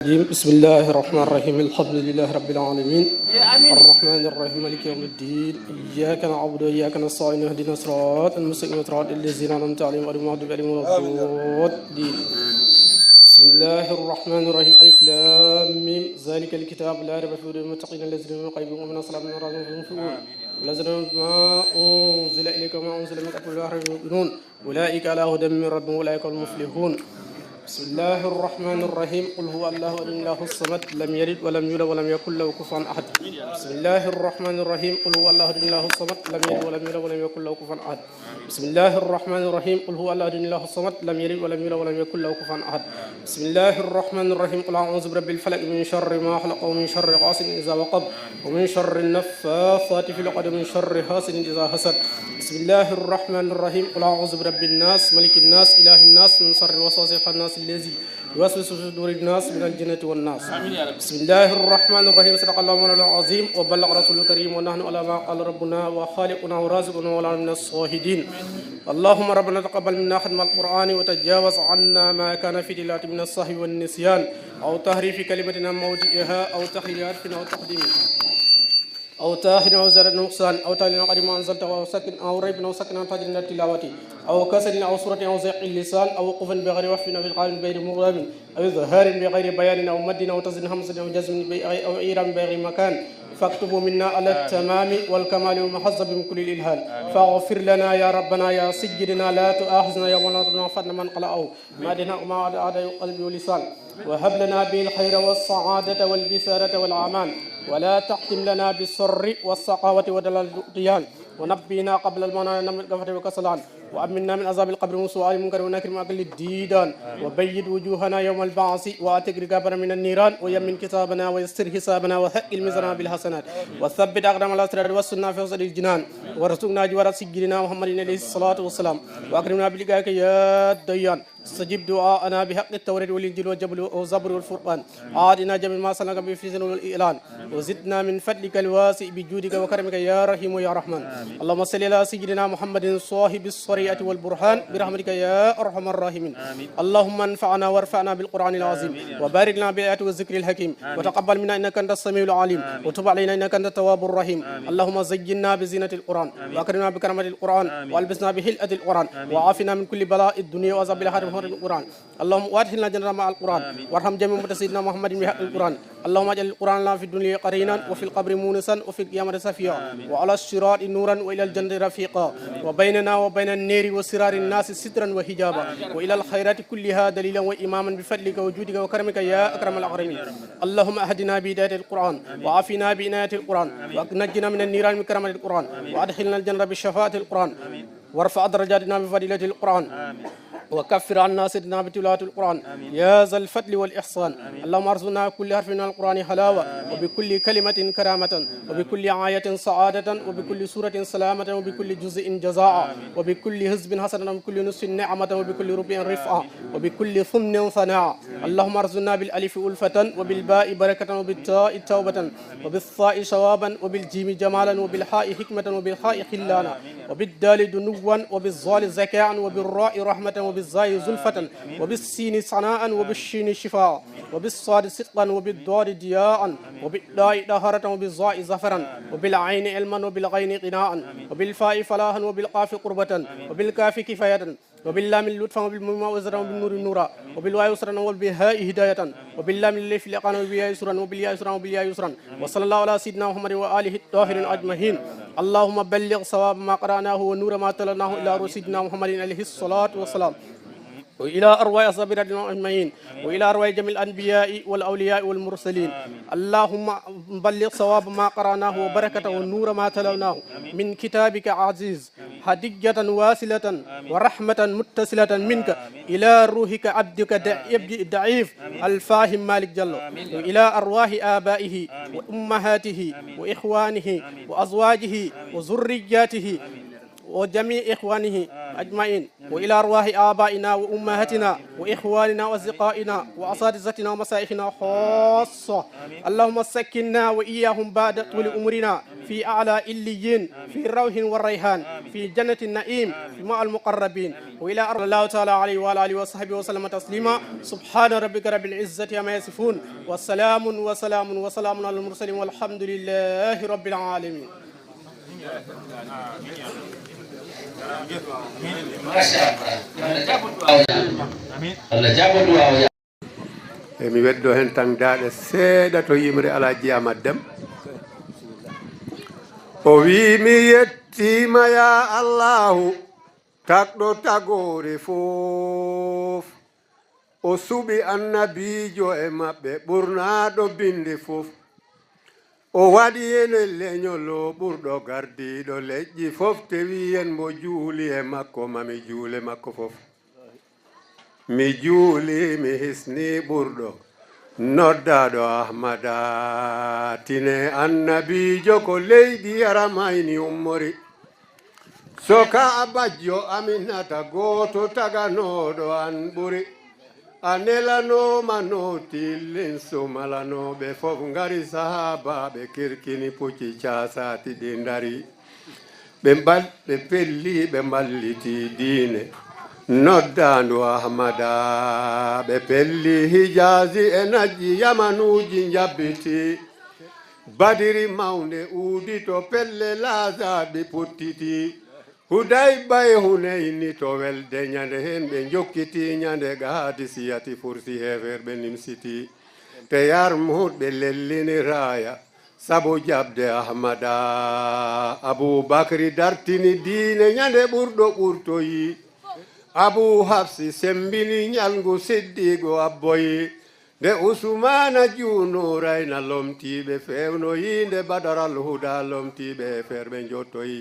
بسم الله الرحمن الرحيم الحمد لله رب العالمين الرحمن الرحيم مالك يوم الدين إياك نعبد وإياك نستعين اهدنا الصراط المستقيم صراط الذين أنعمت عليهم غير المغضوب عليهم ولا الضالين بسم الله الرحمن الرحيم ألف لام ميم ذلك الكتاب لا ريب فيه هدى للمتقين الذين هم يقيمون من الصلاة من رازقهم ينفقون الذين ما أنزل إليك وما أنزل من قبل يؤمنون أولئك على هدى من ربهم أولئك هم المفلحون بسم الله الرحمن الرحيم قل هو الله أحد الله الصمد لم يلد ولم يولد ولم يكن له كفوا أحد بسم الله الرحمن الرحيم قل هو الله أحد الله الصمد لم يلد ولم يولد ولم يكن له كفوا أحد بسم الله الرحمن الرحيم قل هو الله أحد الله الصمد لم يلد ولم يولد ولم يكن له كفوا أحد بسم الله الرحمن الرحيم قل أعوذ برب الفلق من شر ما خلق ومن شر غاسق إذا وقب ومن شر النفاثات في العقد ومن شر حاسد إذا حسد بسم الله الرحمن الرحيم قل أعوذ برب الناس ملك الناس إله الناس من شر الوسواس الخناس الذي يوسوس في صدور الناس من الجنة والناس بسم الله الرحمن الرحيم صدق الله مولانا العظيم وبلغ رسول الكريم ونحن على ما قال ربنا وخالقنا ورازقنا ولا من الصاهدين اللهم ربنا تقبل منا ختم القرآن وتجاوز عنا ما كان في تلاوة من الصحو والنسيان أو تحريف كلمتنا موضعها أو تخيل حرفنا أو تقديم أو تاخر أو زر نقصان أو تعلن قديم أنزلت أو سكن أو ريب أو سكن أو تجرين التلاوة أو كسر أو صورة أو زيق اللسان أو وقف بغير وقف أو إلقاء بغير مغرب أو إظهار بغير بيان أو مد أو تزن همزة أو جزم أو إيرام بغير مكان فاكتبوا منا على التمام والكمال والمحظ من كل الإلهال فاغفر لنا يا ربنا يا سيدنا لا تؤاخذنا يوم لا تنفعنا من قلعه ما دنا ما عدا قلبي ولسان وهب لنا به الخير والسعادة والبسارة والأمان ولا تختم لنا بالسر والسقاوة ودلال الديان ونبينا قبل المنام من الغفرة والكسلان وأمنا من عذاب القبر وسؤال المنكر ونكر ما أكل الديدان وبيد وجوهنا يوم البعث وأتق رقابنا من النيران ويمن كتابنا ويسر حسابنا وثقل ميزاننا بالحسنات وثبت أقدام الأسرار والسنة في وسط الجنان وارزقنا جوار سيدنا محمد عليه الصلاة والسلام وأكرمنا بلقائك يا ديان استجب دعاءنا بحق التوراة والإنجيل والجبل والزبر والفرقان آتنا جميع ما سلك به في زمن والإعلان وزدنا من فضلك الواسع بجودك وكرمك يا رحيم يا رحمن اللهم صل على سيدنا محمد صاحب الشريعة والبرهان برحمتك يا أرحم الراحمين اللهم انفعنا وارفعنا بالقرآن العظيم وبارك لنا بالآيات والذكر الحكيم وتقبل منا إنك أنت السميع العليم وتب علينا إنك أنت التواب الرحيم اللهم زينا بزينة القرآن وأكرمنا بكرامة القرآن والبسنا بحلة القرآن وعافنا من كل بلاء الدنيا وعذاب الآخرة القرآن اللهم وادخلنا جنة مع القرآن وارحم جميع أمة سيدنا محمد بحق القرآن اللهم اجعل القرآن لنا في الدنيا قرينا وفي القبر مونسا وفي القيامة سفيا وعلى الصراط نورا وإلى الجنة رفيقا وبيننا وبين النار وسرار الناس سترا وحجابا وإلى الخيرات كلها دليلا وإماما بفضلك وجودك وكرمك يا أكرم الأكرمين اللهم أهدنا بهداية القرآن وعافنا بعناية القرآن ونجنا من النيران بكرامة القرآن وأدخلنا الجنة بشفاعة القرآن وارفع درجاتنا بفضيلة القرآن وكفر عنا سيدنا بتلاوة القرآن يا ذا الفضل والإحسان اللهم ارزقنا كل حرف من القرآن حلاوة وبكل كلمة كرامة وبكل آية سعادة وبكل سورة سلامة وبكل جزء جزاء وبكل حزب حسنة وبكل نصف نعمة وبكل ربع رفعة وبكل ثمن ثناء اللهم ارزقنا بالألف ألفة وبالباء بركة وبالتاء توبة وبالثاء ثوابا وبالجيم جمالا وبالحاء حكمة وبالخاء خلانا وبالدال دنوا وبالظال زكاء وبالراء رحمة وبالزاي زلفة وبالسين صناء وبالشين شفاء وبالصاد صدقا وبالضاد ضياء وبالداء دهرة وبالظاء زفرا وبالعين علما وبالغين قناء وبالفاء فلاحا وبالقاف قربة وبالكاف كفاية وباللام اللطفا وبالميم وزرا وبالنور نورا وبالواي يسرا وبالهاء هداية وباللام الليل لقانا وبالياء يسرا وبالياء يسرا وبالياء يسرا وصلى الله على سيدنا محمد وآله الطاهرين أجمعين اللهم بلغ صواب ما قرأناه ونور ما تلناه إلى سيدنا محمد عليه الصلاة والسلام وإلى أرواح أصحاب رضوان أجمعين وإلى أرواح جميع الأنبياء والأولياء والمرسلين اللهم بلغ صواب ما قرأناه وبركة والنور ما تلوناه من كتابك عزيز هدية واصلة ورحمة متصلة منك إلى روحك عبدك ضعيف الفاهم مالك جل وإلى أرواح آبائه وأمهاته وإخوانه وأزواجه وذرياته وجميع إخوانه أجمعين وإلى أرواح آبائنا وأمهاتنا وإخواننا وأصدقائنا وأساتذتنا ومشايخنا خاصة. اللهم سكننا وإياهم بعد طول أمرنا في أعلى إليين في روح والريحان في جنة النعيم مع المقربين وإلى أرض الله تعالى عليه وعلى آله وصحبه وسلم تسليما. سبحان ربك رب العزة عما يصفون وسلام على المرسلين والحمد لله رب العالمين. mi weddo hen tan daaɗe seeɗa to yimre Alaji Amad Déme o wi mi yettima ya allahu tagɗo tagore fof o suɓi annabijo e maɓɓe ɓurnaɗo binde fof o waɗi ene leñolo ɓurɗo gardiɗo leƴƴi fof te wiyen mo juuli e makko mami juule makko fof mi juuli mi hisni ɓurɗo noddaɗo ahmada tine annabijo ko leydi yaramayni ummori soka abajjo aminata goto taganoɗo an ɓuri a nelanoma no tillin sumalanoɓe fof ngari sahabaɓe kirkini pucci casati ɗi dari ɓe pelli ɓe mballiti diine noddandu ahmada ɓe pelli hijazi e najji yamanuji jabbiti badiri mawnde uudi to pelle lazaɓe puttiti Hudayba e Hunayni to welde ñande hen ɓe jokkiti ñande gaadi siyati fursi heferɓe nimsiti te Yarmut ɓe lellini raya sabu jabde ahmada Aboubacry dartini diine ñande ɓurɗo ɓurtoyi Abou Hafsi sembini ñalngu siddigo abboyi nde Usmana junurayna lomtiɓe fewnoyi nde Badaral Huda lomtiɓe heferɓe jottoyi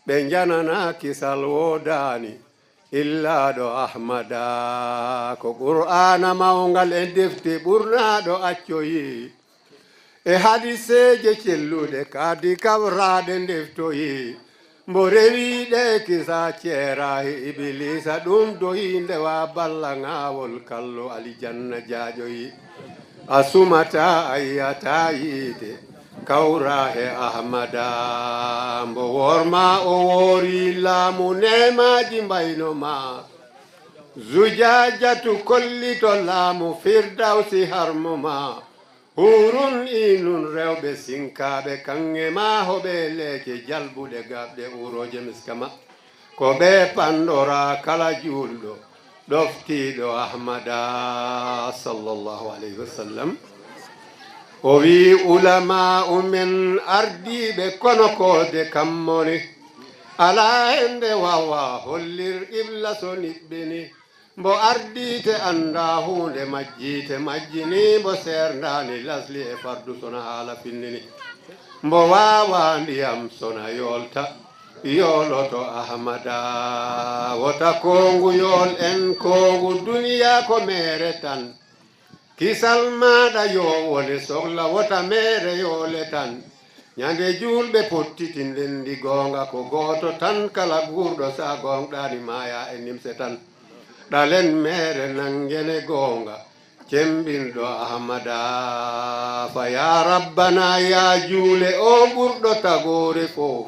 ɓe janana kisal wodani illaɗo ahmada ko qur'ana mawngal e defte ɓurnaɗo accoyi e hadiseje celluɗe kadi kawraɗe deftoyi mbo rewiɗe kisa ceerahi iblisa ɗum doyi ndewa balla ngawol kallo alijanna jaƴoyi a sumata a yiyata yiide kawrahe ahmada mbo worma o woori laamu nemaji mbaynoma zujajatu kollito laamu firdawsi harmoma hurun inun rewɓe sinkaɓe kange ma hoɓe leeke jalbuɗe gaɓɗe uroje miskama ko ɓe pandora kala julɗo ɗoftiɗo ahmada sallallahu alayhi wa sallam o wi ulama umen ardiɓe kono kode kammone ala hende wawa hollir qibla so niɓɓini mbo ardite anda hunde majjite majjini mbo serdani lasli e fardu sona haala finnini mbo wawa ndiyam sona yolta yoloto ahmada wota kongu yol en kongu duniya ko mere tan kisal maɗa yo woni sohla wota mere yole tan ñande julɓe pottitin lendi gonga ko goto tan kala gurɗo sa gonɗani maya e nimse tan ɗalen mere nangene gonga cembinɗo ahmada fa ya rabbana ya juule o ɓurɗo tagore fof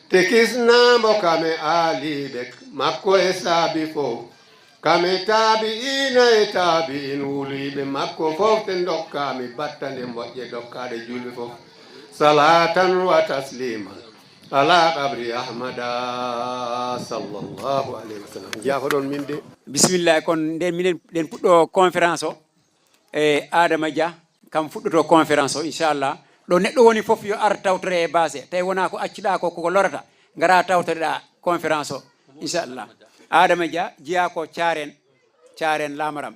te kisnamo kame aaliɓe makko e saabi fof kame taabi ina e taabi in wuliɓe makko fof te dokkami battande moƴƴe dokkaɗe julɓe fof salatan wa tasliman ala qabri ahmada sallallahu alayhi wa sallam jafoɗon min de bisimilla kon nden minen ɗen puɗɗo conférence o e Adama Dia kam fuɗɗoto conférence o inchallah ɗo neɗɗo woni fof yo ar tawtore e base tawi wona ko accuɗa ko koko lorata gara tawtoreɗa conférence o inchallah Adama Dia jiya ko Thiaren Lamaram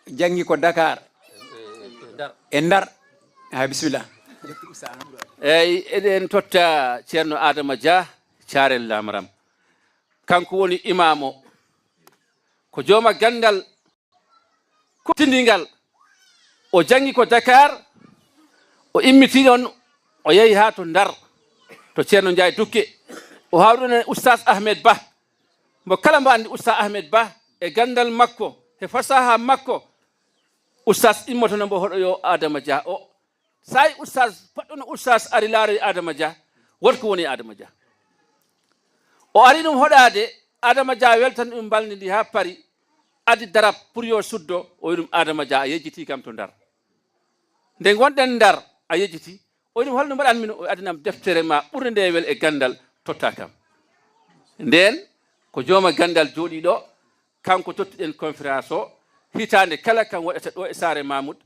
janggi ko Dakar e Ndar ha bisimilla eyyi eɗen totta ceerno Adama Dia Thiaren Lamaram kanko woni imam o ko jooma gandal kuttidingal o jangi ko Dakar o immiti ɗon o yehi ha to Ndar to ceerno Ndiaye Dukke o hawɗon Oustaz Ahmed Ba mbo kala mbo andi oustaz ahmed ba e gandal makko e fasaha makko oustaz immotono mbo hoɗo yo adama dia o say oustaz paɗɗono oustaz ari laari adama dia wonko woni adama dia o ari ɗum hoɗade adama dia weltan ɗum baldi ndi ha pari adi darab pour yo suddo o wi ɗum adama dia a yejjiti kam to ndar nde gonɗen ndar a yejjiti o wi ɗum holno mbaɗanmin o adinam deftere ma ɓurde ndewel e gandal totta kam nden ko jooma gandal jooɗiɗo kanko tottuɗen conférence o hitande kala kam waɗata ɗo e saare mamoud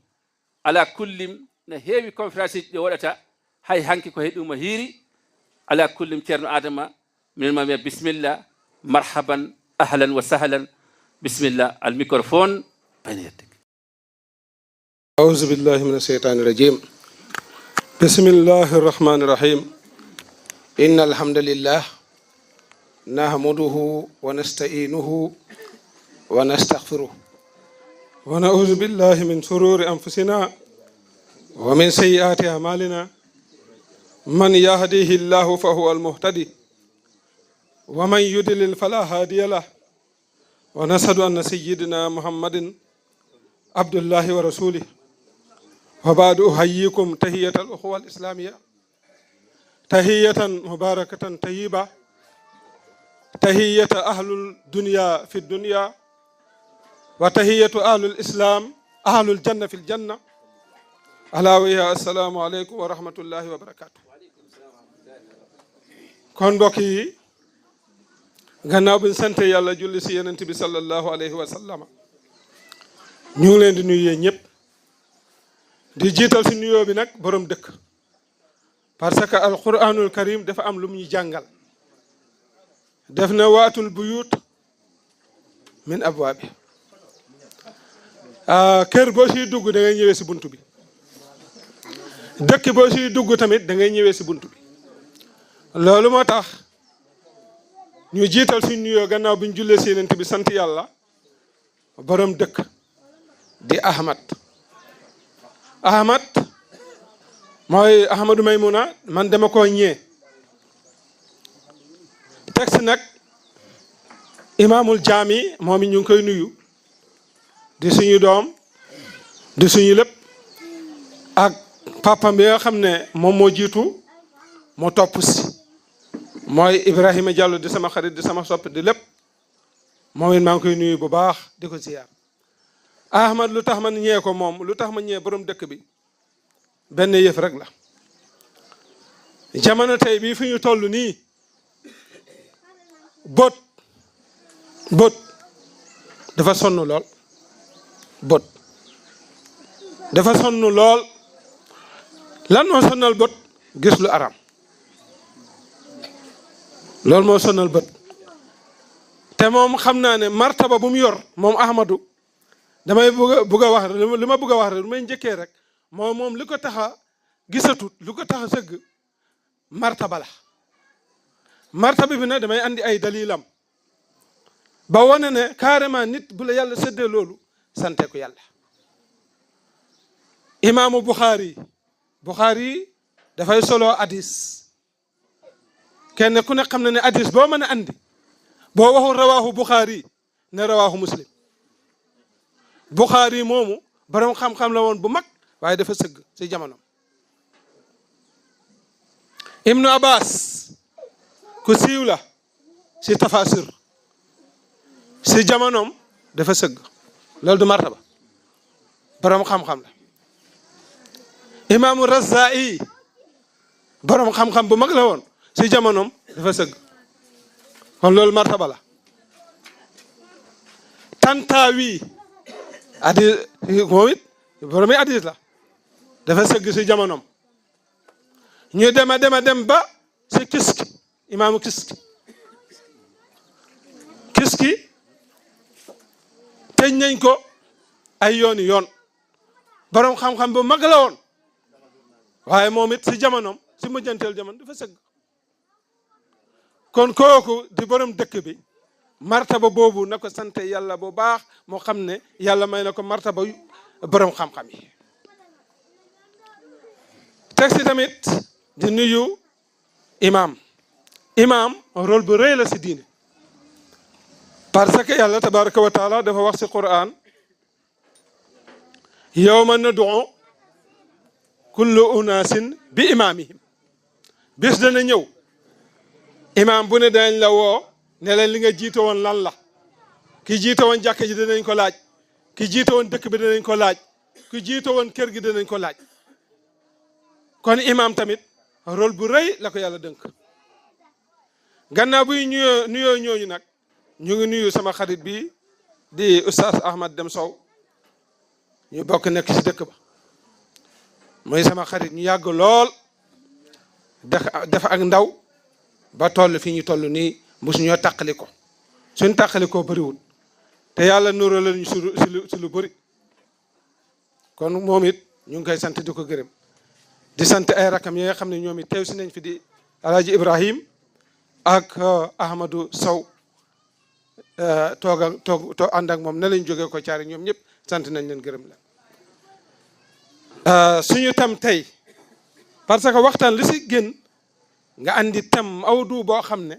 ala kullim ne heewi conférence ji ɗi waɗata hay hanki ko heɗuma hiiri ala kullim ceerno adama minen mamiya bisimilla marhaban ahlan wa sahlan bisimillah al microphone bayna yeddek أعوذ بالله من الشيطان الرجيم بسم الله الرحمن الرحيم إن الحمد لله نحمده ونستعينه ونستغفره ونعوذ بالله من شرور أنفسنا ومن سيئات أعمالنا من يهديه الله فهو المهتدي ومن يضلل فلا هادي له ونشهد أن سيدنا محمد عبد الله ورسوله وبعد أحييكم تحية الأخوة الإسلامية تحية مباركة طيبة تحية أهل الدنيا في الدنيا وتحية أهل الإسلام أهل الجنة في الجنة ألا وهي السلام عليكم ورحمة الله وبركاته kon mbokk yi gannaaw bi ñu sant yàlla julli si yonent bi sallallahu alayhi wa sallam ñu ngi leen di nuyu ñëpp di jiital si nuyoo bi nag borom dëkk parce que alquranul karim dafa am lu mu ñu jàngal def na waatul buyut min abwaabi kër boo siy dugg da ngay ñëwee si buntu bi dëkk boo siy dugg tamit da ngay ñëwee si buntu bi loolu moo tax ñu jiital si nuyoo gannaaw bi ñu jullee si yonent bi sant yàlla borom dëkk di Ahmad mooy Ahmadou Maymuna man dama koo ñee teg si nag imaamul jaami moom it ñu ngi koy nuyu di suñu doom di suñu lépp ak papam bi nga xam ne moom moo jiitu moo topp si mooy Ibrahima Diallo di sama xarit di sama sopp di lépp moom it maa ngi koy nuyu bu baax di ko ziyaar Ahmad lu tax ma ñee ko moom lu tax ma ñee borom dëkk bi benn yëf rek la jamono tey bii fi ñu toll nii bot dafa sonn lool bot dafa sonn lool lan moo sonnal bot gis lu aram loolu moo sonnal bët te moom xam naa ne martaba bu mu yor moom Ahmadou damay bëgg a wax li ma bëgg a wax rek lu may njëkkee rek moom li ko tax a gisatut li ko tax a sëgg martaba la martaba bi nag damay andi ay dalilam ba wane ne carrément nit bu la yàlla séddee loolu sante ko yàlla imaamu Bukhari dafay solo hadis kenn ku ne xam na ne hadis boo mën a andi boo waxul rawaahu Bukhari ne rawaahu Muslim Bukhari moomu borom xam-xam la woon bu mag waaye dafa sëgg si jamonoom Ibnu Abbas ku siiw la si tafasir si jamonoom dafa sëgg loolu du martaba borom xam-xam la imaamu Razaa'i borom xam-xam bu mag la woon si jamonoom dafa sëgg kon loolu martaba la Tantawi hadis moom it borom hadis la dafa sëgg si jamonoom ñu dem ba si Kiski imaamu Kiski tëj nañ ko ay yoon borom xam-xam bu mag la woon waaye moom it si jamonoom si mujjanteel jamono dafa sëgg kon kooku di borom dëkk bi martaba boobu na ko sante yàlla bu baax moo xam ne yàlla may na ko martaba borom xam-xam yi teg si tamit di nuyu imam rôle bu rëy la si diine parce que yàlla tabaraka wa taala dafa wax si Qur'an yawma nad'u kullu unaasin bi imaamihim bés dana ñëw imaam bu ne danañ la woo ne leen li nga jiite woon lan la ki jiite woon jàkka ji danañ ko laaj ki jiite woon dëkk bi danañ ko laaj ki jiite woon kër gi danañ ko laaj kon imaam tamit rôle bu rëy la ko yàlla dënk gannaaw buy nuyoo ñooñu nag ñu ngi nuyu sama xarit bi di Oustaz Ahmad Dem Sow ñu bokk nekk ci dëkk ba mooy sama xarit ñu yàgg lool def ak ndaw ba toll fii ñu toll nii mosu ñoo tàqali ko suñ tàqali ko bëriwul te yàlla nuroo la ñu si lu bëri kon moom it ñu ngi koy sant di ko gërëm di sant ay rakam yi nga xam ne ñoom it teew si nañ fi di Alaaji Ibrahim ak Ahmadou Sow toog ànd ak moom ne lañ jógee ko caari ñoom ñëpp sant nañ leen gërëm la suñu tam tey parce que waxtaan li si gën nga andi tam mawdu boo xam ne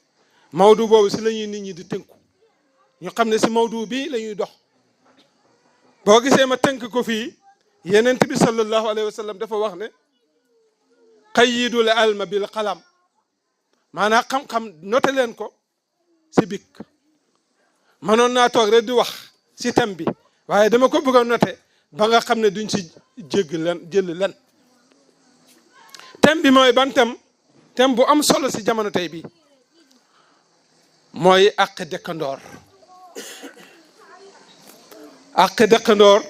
mawdu boobu si la ñuy nit ñi di tënku ñu xam ne si mawdu bi la ñuy dox boo gisee ma tënk ko fii yenent bi sallallahu alayhi wa sallam dafa wax ne qayyidul ilma bil qalam maanaam xam-xam noté leen ko si bik mënoon naa toog rek di wax si thème bi waaye dama ko bëgg a noté ba nga xam ne duñ si jël len thème bi mooy ban thème bu am solo si jamono tey bi mooy àq dëkkandoor àq dëkkandoor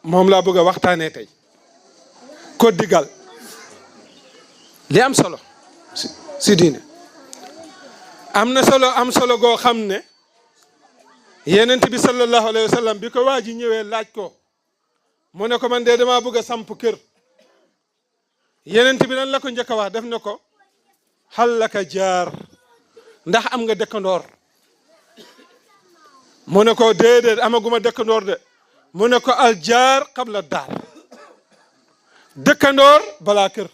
moom laa bëgg a waxtaanee tey ko digal li am solo si diine am solo goo xam ne yenent bi sallallahu alayhi wa sallam bi ko waa ji ñëwee laaj ko mu ne ko man de damaa bëgg a samp kër yenent bi nan la ko njëkk a wax def na ko hal laka jaar ndax am nga dëkkandoor mu ne ko déedéet amaguma dëkkandoor de mu ne ko al jaar qabla daar dëkkandoor balaa kër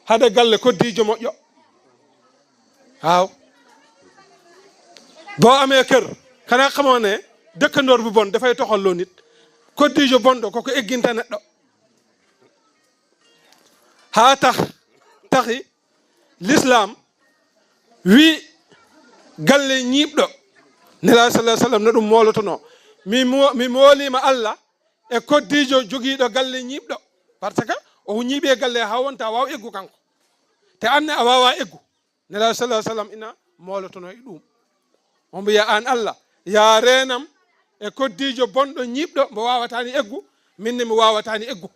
hade galle koddiijo moƴƴo waaw boo amee kër xanaa xamoo ne dëkkandoor bu bon dafay toxalloo nit koddiijo bonɗo koko egginta neɗɗo haa taxi l'islam wi galle ñiiɓɗo nela sallah sallam no ɗum molotono mi moolima allah e koddiijo jogiiɗo galle ñiiɓɗo par ce que o ñiiɓe galle ha wonta waw eggu kanko te anne a wawa eggu nela sallah sallam ina molotono e ɗum o mbiya an allah ya renam e koddiijo bonɗo ñiiɓɗo mbo wawatani eggu minne mi wawatani eggu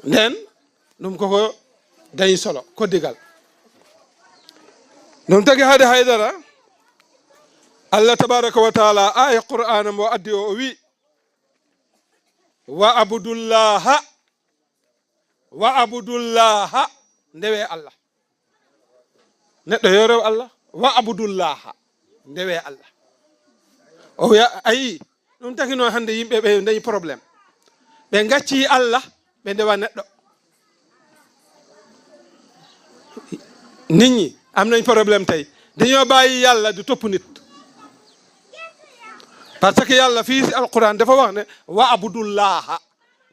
nden ɗum koko dañi solo koddigal ɗum tagi hade haydara allah tabaraka wa taala aya qur'ana mo addi o wi wa abudullaha ndewe allah neɗɗo yo rew allah wa abudullaha ndewe allah o wiya ayi ɗum tagi noon hannde yimɓe ɓe dañi probléme ɓe gacci allah ɓe ndewa neɗɗo nit ñi am nañ problème tey dañoo bàyyi yàlla di topp nit parce que yàlla fii si alquran dafa wax ne wa abudullaha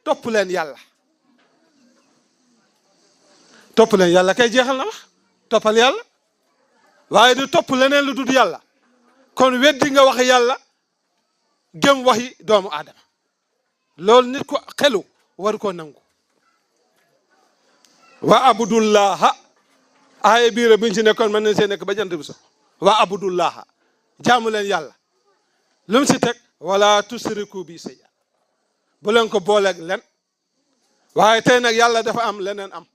topp leen yàlla kay jeexal na wax toppal yàlla waaye di topp leneen lu dul yàlla kon weddi nga wax yàlla gëm waxi doomu aadama loolu nit ko xelu war ko nangu wa abudullaha aaya biira buñ si nekkoon mën nañ see nekk ba jant bi so wa abudullaha jaamu leen yàlla lu mu si teg wala tusriku bi shay'an bu leen ko booleeg len waaye tey nag yàlla dafa am leneen am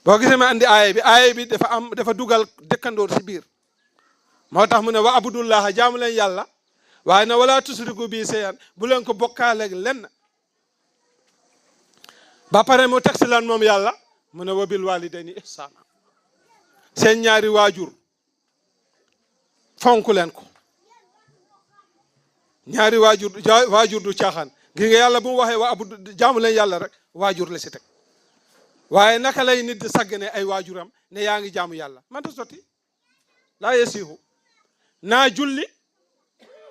boo gisee ma andi aaya bi dafa dugal dëkkandoor si biir moo tax mu ne wa abudullaha jaamu leen yàlla waaye na wala tusriku bi shay'an bu leen ko bokkaaleeg len ba pare mu teg si lan moom yàlla mu ne wa bil walidayni ihsana seen ñaari waajur fonk leen ko ñaari waajur du caaxaan gi nga yàlla bu mu waxee wa abudu jaamu leen yàlla rek waajur la si teg waaye naka lay nit di saggane ay waajuram ne yaa ngi jaamu yàlla man ta sotti laa yasihu naa julli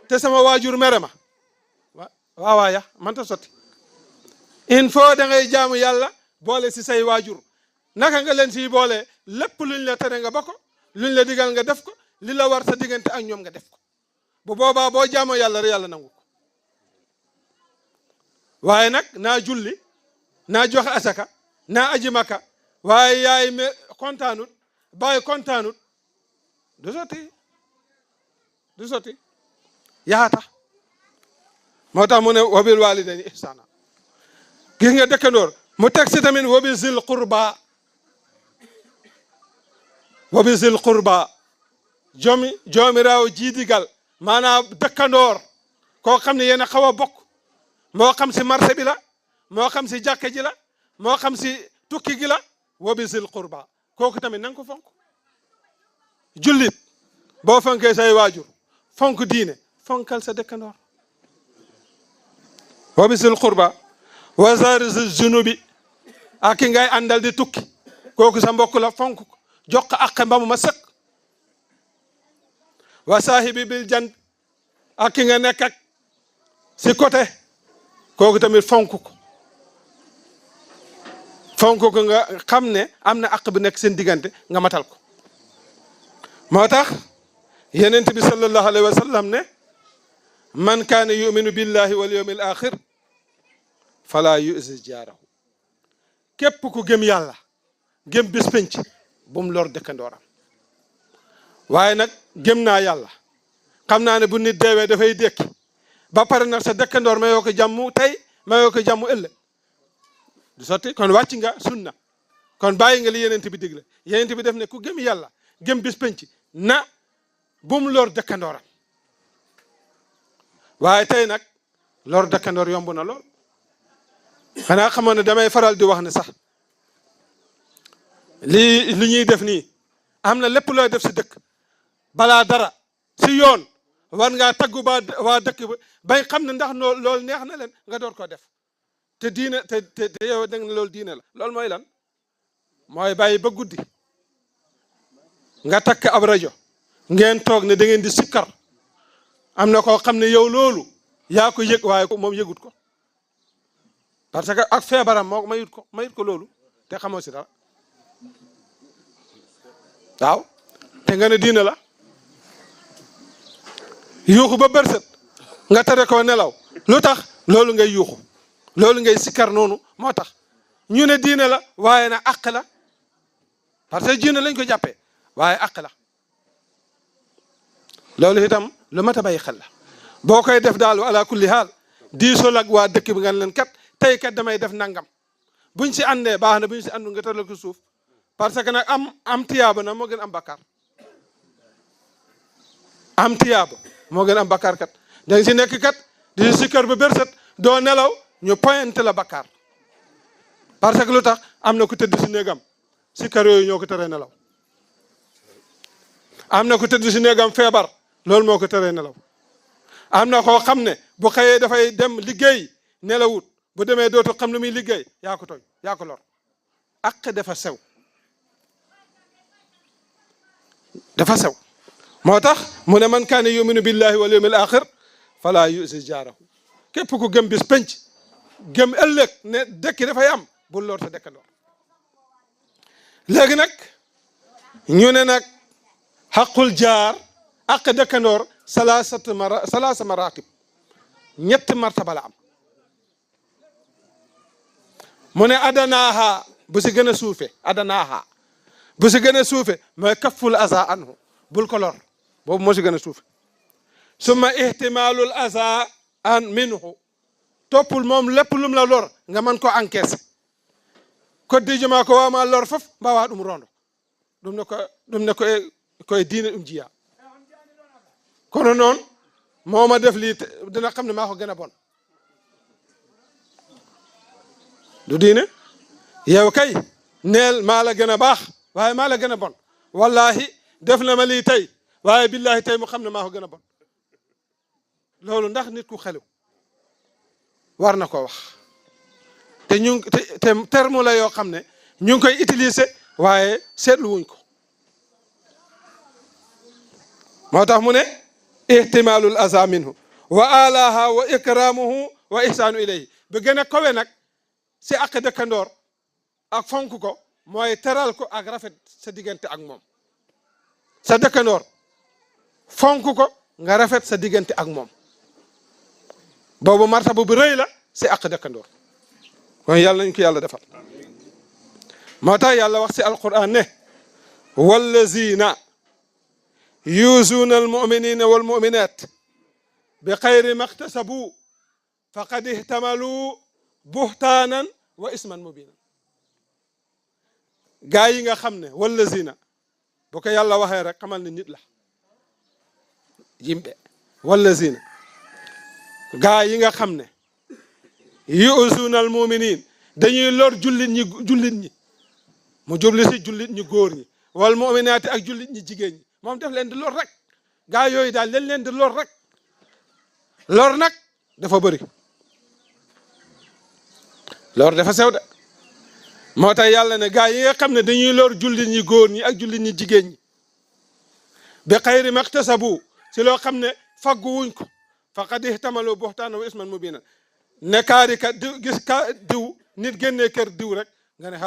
te sama waajur mere ma waawaaya manta sotti il faut da ngay jaamu yàlla boole si say waajur naka nga leen siy boole lépp luñ la tere nga ba ko luñ la digal nga def ko li la war sa diggante ak ñoom nga def ko bu boobaa boo jaamoo yàlla rek yàlla nangu ko waaye nag naa julli naa joxe asaka naa aji maka waaye yaay me kontaanut bàyyi kontaanut du sotti yaata moo tax mu ne wabil walidayni ihsana gis nga dëkkandoor mu teg si tamit wabi zil qurba joomiraw jiidigal maanaam dëkkandoor koo xam ne yéen a xaw a bokk moo xam si marché bi la moo xam si jàkke ji la moo xam si tukki gi la wabi zil qurba kooku tamit na nga ko fonk jullit boo fonkee say waajur fonk diine fonkal sa dëkkandoor wabi zil qurba wa zaari zunubi ak ki ngay àndal di tukki kooku sa mbokk la fonk ko jox ko ak mbamu ma sëkk wa saahibi bil jan ak ki nga nekk ak si côté kooku tamit fonk ko nga xam ne am na àq bu nekk seen diggante nga matal ko moo tax yenent bi sallallahu alayhi wa sallam ne man kaana yuminu billahi wal yawmil axir fala yuzi jaarahu képp ku gëm yàlla gëm bis penc bu mu lor dëkkandooram waaye nag gëm naa yàlla xam naa ne bu nit deewee dafay dékki ba pare nag sa dëkkandoor mayoo ko jàmm tey mayoo ko jàmm ëllëg du sotti kon wàcc nga sunna kon bàyyi nga li yenent bi digle yenent bi def ne ku gëm yàlla gëm bis penc na bu mu lor dëkkandooram waaye tey nag lor dëkkandoor yomb na lool xanaa xamoon ne damay faral di wax ne sax li ñuy def nii am na lépp looy def si dëkk balaa dara si yoon war ngaa taggu waa dëkk ba bay xam ne ndax loolu neex na leen nga door koo def te diine te yow da nga ne loolu diine la loolu mooy lan mooy bàyyi ba guddi nga takk ab rajo ngeen toog ne da ngeen di sikkar am na koo xam ne yow loolu yaa ko yëg waaye moom yëgut ko parce que ak feebaram moo mayut ko loolu te xamoo si dara waaw te nga ne diine la yuuxu ba bërset nga tere ko nelaw lu tax loolu ngay yuuxu loolu ngay sikkar noonu moo tax ñu ne diine la waaye na àq la parce que diine lañ ko jàppee waaye àq la loolu itam lu mat a bàyyi xel la boo koy def daal ala kulli haal diisoo ak waa dëkk bi nga leen kat tey kat damay def nangam buñ si àndee baax na buñ si àndu nga tëral ko suuf parce que nag am tiyaaba na moo gën am bakkaar am tiyaaba moo gën am bakkaar kat danga si nekk kat di si kër ba bërset doo nelaw ñu pointe la bakkaar parce que lu tax am na ku tëdd si néegam si kër yooyu ñoo ko teree nelaw am na ku tëdd si néegam feebar loolu moo ko teree nelaw am na koo xam ne bu xëyee dafay dem liggéey nelawut bu demee dootu xam lu muy liggéey yaa ko tooñ yaa ko lor ak dafa sew moo tax mu ne man kaane yuminu billahi wal yawmil axir fala yusi jaarahu képp ku gëm bis penc gëm ëllëg ne dëkk dafay am bul lor sa dëkkandoor léegi nag ñu ne nag xaqul jaar ak dëkkandoor salaasa maratib ñetti martaba la am mu ne adanaaha bu si gën a suufe adanaaha bu si gën a suufe mooy kafful aza anhu bul ko lor boobu moo si gën a suufe summa ihtimalul aza an minhu toppul moom lépp lum la lor nga mën ko encaisser koddijuma ko wama lor fof mbawa ɗum rondo ɗum ne koye diine ɗum jiya kono noon mooma def lii dina xam ne maa ko gën a bon du diine yow kay neel maa la gën a baax waaye maa la gën a bon wallahi def na ma lii tey waaye billahi tey mu xam ne maa ko gën a bon loolu ndax nit ku xelu war na ko wax te te terme la yoo xam ne ñu ngi koy utiliser waaye seetlu wuñ ko moo tax mu ne ihtimalul aza minhu wa alaha wa ikramuhu wa ihsanu ilayhi bi gën a kowe nag si ak dëkkandoor ak fonk ko mooy teral ko ak rafet sa diggante ak moom sa dëkkandoor fonk ko nga rafet sa diggante ak moom boobu martaba bu rëy la si ak dëkkandoor kon yàlla nañ ko yàlla defal moo tax yàlla wax si alquran ne wallazina yuzuuna almuminina walmuminat bi xayri maktasabu faqad ihtamalu buhtaanan wa isman mubinan gaa yi nga xam ne wallazina bu ko yàlla waxee rek xamal ne nit la jimbe wallazina gaa yi nga xam ne yuzuuna almuminin dañuy lor jullit ñi mu jubli si jullit ñi góor ñi wal muminaati ak jullit ñi jigéen ñi moom def leen di lor rek gaa yooyu daal leen di lor rek lor nag dafa bëri lor dafa sew de moo tax yàlla ne gaa yi nga xam ne dañuy lor jullit ñi góor ñi ak jullit ñi jigéen ñi bi xayri maktasabu si loo xam ne faggu wuñ ko faqad ihtamalu buhtaana wa isman mubinan ne kaari ka diw gis ka diw nit génnee kër diw rek nga ne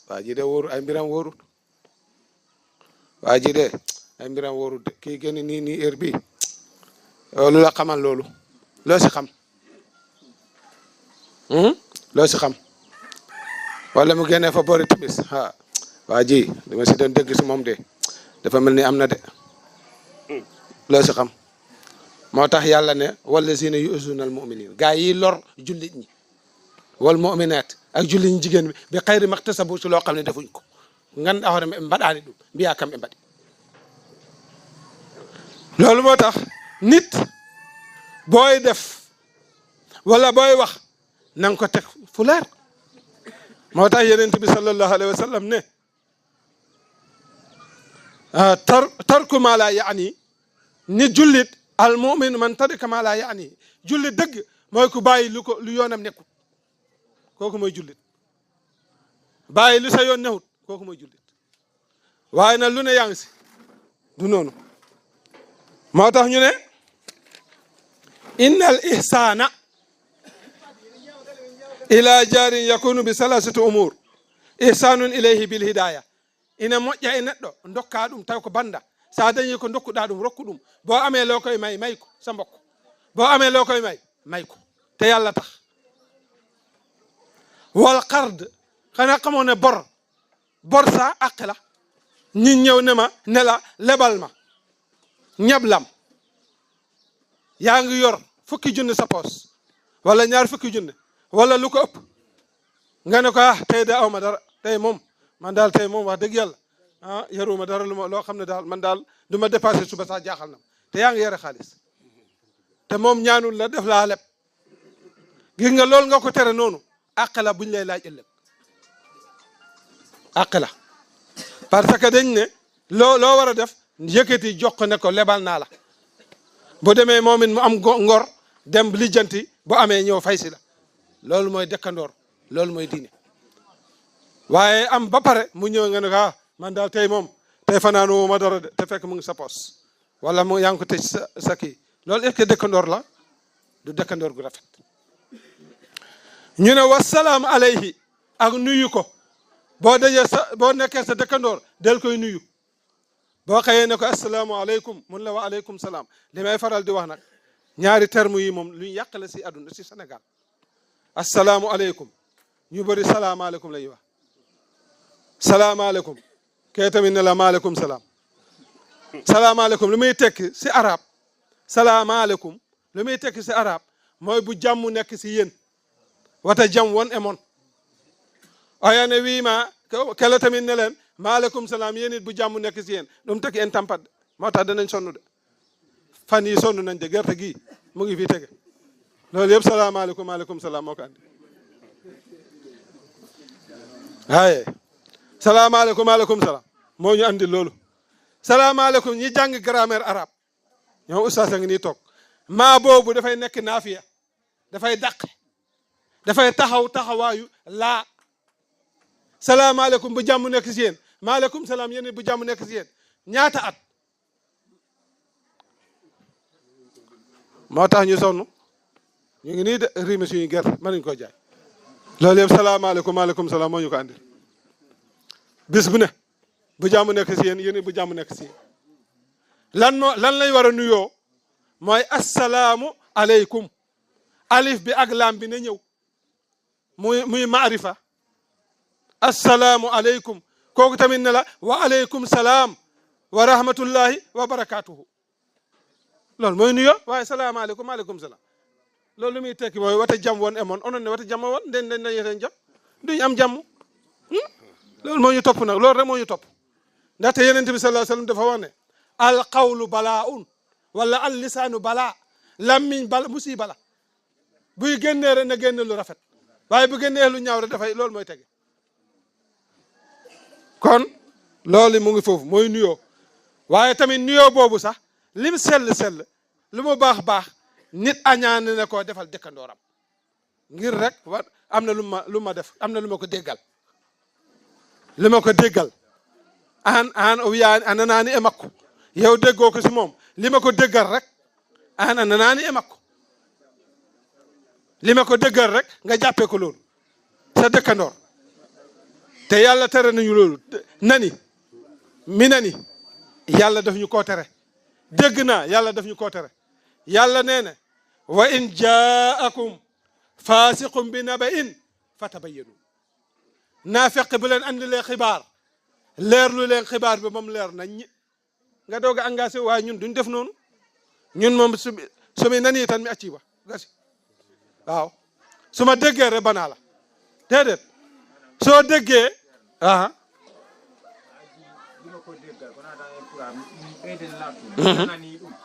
waa ji de wóoru ay mbiram wóorut waa ji de ay mbiram wóorut de kii génn nii heure bi lu la xamal loolu loo si xam loo si xam wala mu génnee fa boori timis waa ji dama si doon dégg si moom de dafa mel ni am na de loo si xam moo tax yàlla ne wallazina yu'zuna al mu'minin gaa yi lor jullit ñi wal mu'minaat ak jullit ñi jigéen bi xayri maktasabu si loo xam ne defuñ ko ngan awre mbaɗaani ɗum mbiya kam ɓe mbaɗi loolu moo tax nit booy def wala booy wax na nga ko teg fu leer moo tax yonent bi sallallahu alayhi wa sallam ne tarku ma la yaani ni jullit al mumin man tarika ma la yaani jullit dëgg mooy ku bàyyi lu yoonam nekkut kooku mooy jullit bàyyi lu sa yoon newut kooku mooy jullit waaye nag lu ne yaa ngi si du noonu moo tax ñu ne inna al ihsana ila jarin yakunu bi salasati umur ihsanun ilayhi bil hidaya ina moƴƴa e neɗɗo dokka ɗum taw ko banda sa dañi ko dokkuɗa ɗum rokku ɗum bo amee loo koye may ko sa mbokk bo amee loo koye may ko te yàlla tax wal qard xanaa xamoo ne bor sa àq la ñi ñëw ne la lebal ma ñablam yaa ngi yor fukki junne sa poos wala ñaar fukki junne wala lu ko ëpp nga ne ko tey de aw ma dara tey moom man daal tey moom wax dëgg yàlla yaruma dara loo xam ne daal man daal du ma dépassé suba sax jaaxal na te yaa ngi yore xaalis te moom ñaanul la def laa leb gis nga loolu nga ko tere noonu àq la buñ lay laaj ëllëg àq la parce que dañ ne loo war a def yëkkati jox ko ne ko lebal naa la bu demee moom it mu am ngor dem lijjanti bu amee ñëw fay si la loolu mooy dëkkandoor loolu mooy diine waaye am ba pare mu ñëw nga ne ko man daal tey moom tey fanaanu ma dara de te fekk mu ngi sa poos wala mu yaa ngi ko tëj sa kii loolu est-ce que dëkkandoor la du dëkkandoor gu rafet ñu ne wasalaam alayhi ak nuyu ko boo dajee boo nekkee sa dëkkandoor del koy nuyu boo xëyee ne ko asalaamaaleykum mun la wa aleykum salaam li may faral di wax nag ñaari terme yi moom lu ñu yàq la si àdduna si Sénégal asalaamualeykum ñu bëri salaamaaleykum la ñuy wax salaamaaleykum kee tamit ne la maaleykum salaam salaamaaleykum lu muy tekki si arab salaamaaleykum lu muy tekki si arab mooy bu jàmm nekk si yéen wata jam won e mon oyane wiima kela tamit ne leen maaleykum salaam yéen it bu jàmm nekk si yéen ɗum teki en tampat moo tax danañ sonn de fan yi sonn nañ de gerte gi mu ngi fii tege loolu yëpp salaamaaleykum maaleykum salaam moo ko andi waaye salaamaaleykum maaleykum salaam moo ñu andi loolu salaamaaleykum ñi jàng grammaire arabe ñoom oustaz a ngi nii toog maa boobu dafay nekk naafiya dafay dàq dafay taxawaayu laa salaamaaleykum bu jàmm nekk si yéen maaleykum salaam yéen bu jàmm nekk si yéen ñaata at moo tax ñu sonn ñu ngi nii de rimi suñu ger mënuñ ko jaay loolu yëpp salaamaaleykum maaleykum salaam moo ñu ko andil bis bu ne bu jàmm nekk si yéen yéen bu jàmm nekk si yéen lan lañ war a nuyoo mooy assalaamu aleykum alif bi ak laam bi na ñëw muy maarifa assalaamu aleykum kooku tamit ne la wa aleykum salaam wa rahmatullahi wa barakatuhu loolu mooy nuyoo waaye salaamaaleykum maaleykum salaam loolu lu muy tekki mooy wata jam woon emoon onon ne wata jam woon den yeten jam duñ am jàmm loolu moo ñu topp nag loolu rek moo ñu topp ndaxte yenente bi sallallahu alayhi wasallam dafa wax ne al qawlu balaa wala al lisaanu balaa lammiñ bala musiba la buy génnee rek na génne lu rafet waaye bu génnee lu ñaaw rek dafay loolu mooy tege kon loolu mu ngi foofu mooy nuyoo waaye tamit nuyoo boobu sax lim sell lu mu baax nit añaane ne koo defal dëkkandooram ngir rek am na lu ma def am na lu ma ko déggal an o wiyaani a nanaani e makko yow déggoo ko si moom li ma ko déggal rek an a nanaani e makko li ma ko déggal rek nga jàppee ko loolu sa dëkkandoor te yàlla tere nañu loolu mi nani yàlla daf ñu koo tere dégg naa yàlla daf ñu koo tere yàlla nee na wa in jaakum faasiqum bi naba'in fatabayyanu naa fekk bu leen andilee xibaar leerlu leen xibaar bi moom leer nañ nga doog a engagé waaye ñun duñ def noonu ñun moom sumi nani tan mi acci wa gasi waaw su ma déggee rek banaa la déedéet soo déggee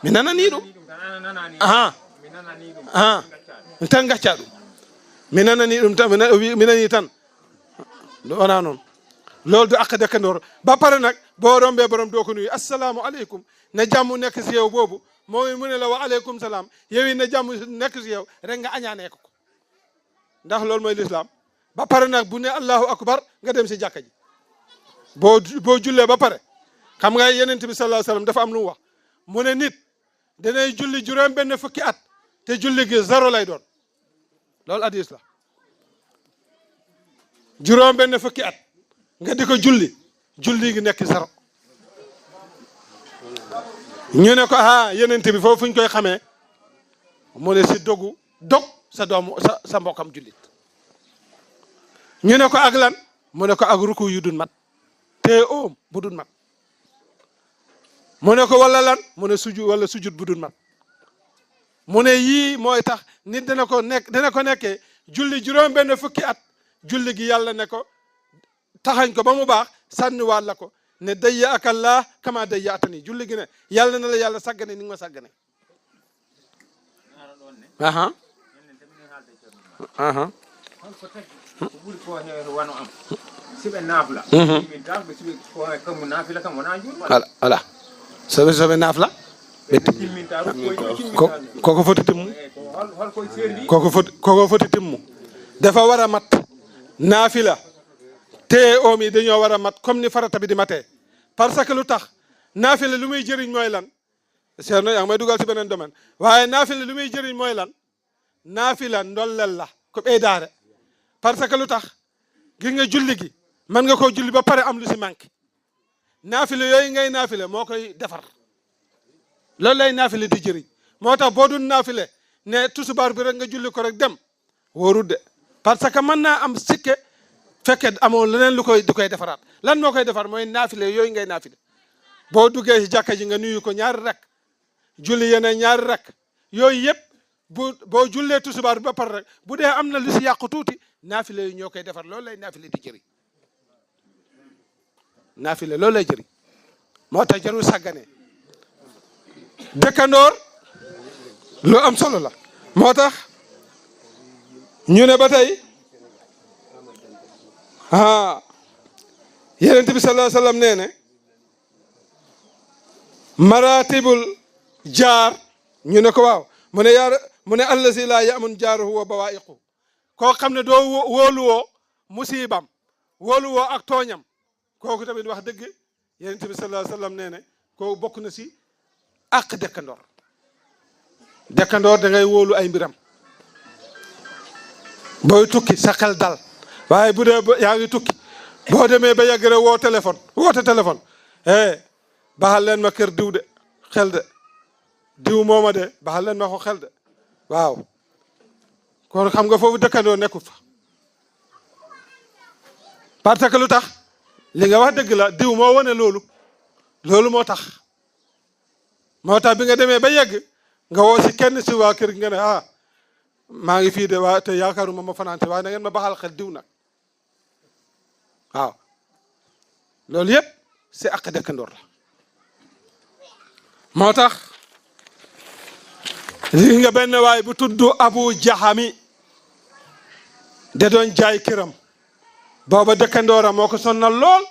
mi nananii ɗum tan gacca ɗum mi nananii ɗum tan mi nanii tan wona noon loolu du àq dëkkandoor ba pare nag boo rombee borom doo ko nuyu assalaamu aleykum na jàmm nekk si yow boobu mooy mu ne la wa aleykum salaam yow yi na jàmm nekk si yow rek nga añaanee ko ndax loolu mooy lislaam ba pare nag bu ne allahu akbar nga dem si jàkka ji boo jullee ba pare xam nga yenent bi sallallahu alayhi wasallam dafa am lu mu wax mu ne nit danay julli juróom benn fukki at te julli gi zéro lay doon loolu hadis la juróom benn fukki at nga di ko julli gi nekk zéro ñu ne ko yenent bi foofu fu ñu koy xamee mu ne si dog sa doomu sa mbokkam jullit ñu ne ko ak lan mu ne ko ak ruku yu dun mat te oom bu dun mat mu ne ko wala lan mu ne sujud bu dun mat mu ne yii mooy tax nit dana ko nekkee julli juróom benn fukki at julli gi yàlla ne ko taxañ ko ba mu baax sànniwaat la ko ne dayya akallah kama dayya atani julli gi ne yàlla na la yàlla sàggane ni nga ma sàggane voilà soɓe naafla koko foti timmu dafa war a mat naafila te oom yi dañoo war a mat comme ni farata bi di matee parce que lu tax naafila lu muy jëriñ mooy lan Ceerno yaa ngi may dugal ci beneen domaine waaye naafila lu muy jëriñ mooy lan naafila ndollel la ko ɓeydaare parce que lu tax gis nga julli gi mën nga koo julli ba pare am lu si manqué naafile yooyu ngay naafile moo koy defar loolu lay naafile di jëriñ moo tax boo dun naafile ne tusubaar bi rek nga julli ko rek dem wóorul de parce que mën naa am sikke fekke amoo leneen lu koy defaraat lan moo koy defar mooy naafile yooyu ngay naafile boo duggee si jàkka ji nga nuyu ko ñaari rek julli yeneen ñaari rek yooyu yëpp boo jullee tusubaar bi ba pare rek bu dee am na lu si yàqu tuuti naafile yi ñoo koy defar loolu lay naafile di jëriñ naafile loolu lay jëriñ moo tax jarul sàggane dëkkandoor lu am solo la moo tax ñu ne ba tey Yonent bi sallallahu alayhi wa sallam nee ne maratibul jaar ñu ne ko waaw mu ne allazi laa yamun jaaruhu wa bawaa'iqu koo xam ne doo wóoluwoo musiibam wóoluwoo ak tooñam kooku tamit wax dëgg Yonent bi sallallahu alayhi wa sallam nee ne kooku bokk na si àq dëkkandoor dëkkandoor da ngay wóolu ay mbiram booy tukki sa xel dal waaye bu dee yaa ngi tukki boo demee ba yàgg rek woote téléphone baxal leen ma kër diw de xel de diw mooma de baxal leen ma ko xel de waaw kon xam nga foofu dëkkandoo nekkul fa parce que lu tax li nga wax dëgg la diw moo wane loolu moo tax bi nga demee ba yegg nga woo si kenn si waa kër gi nga ne maa ngi fii de waa te yaakaaruma ma fanaante waaye na ngeen ma baxal xel diw nag waaw loolu yëpp si àq dëkkandoor la moo tax li nga benn waay bu tudd Abu Jahami da doon jaay këram booba dëkkandooram moo ko sonnal lool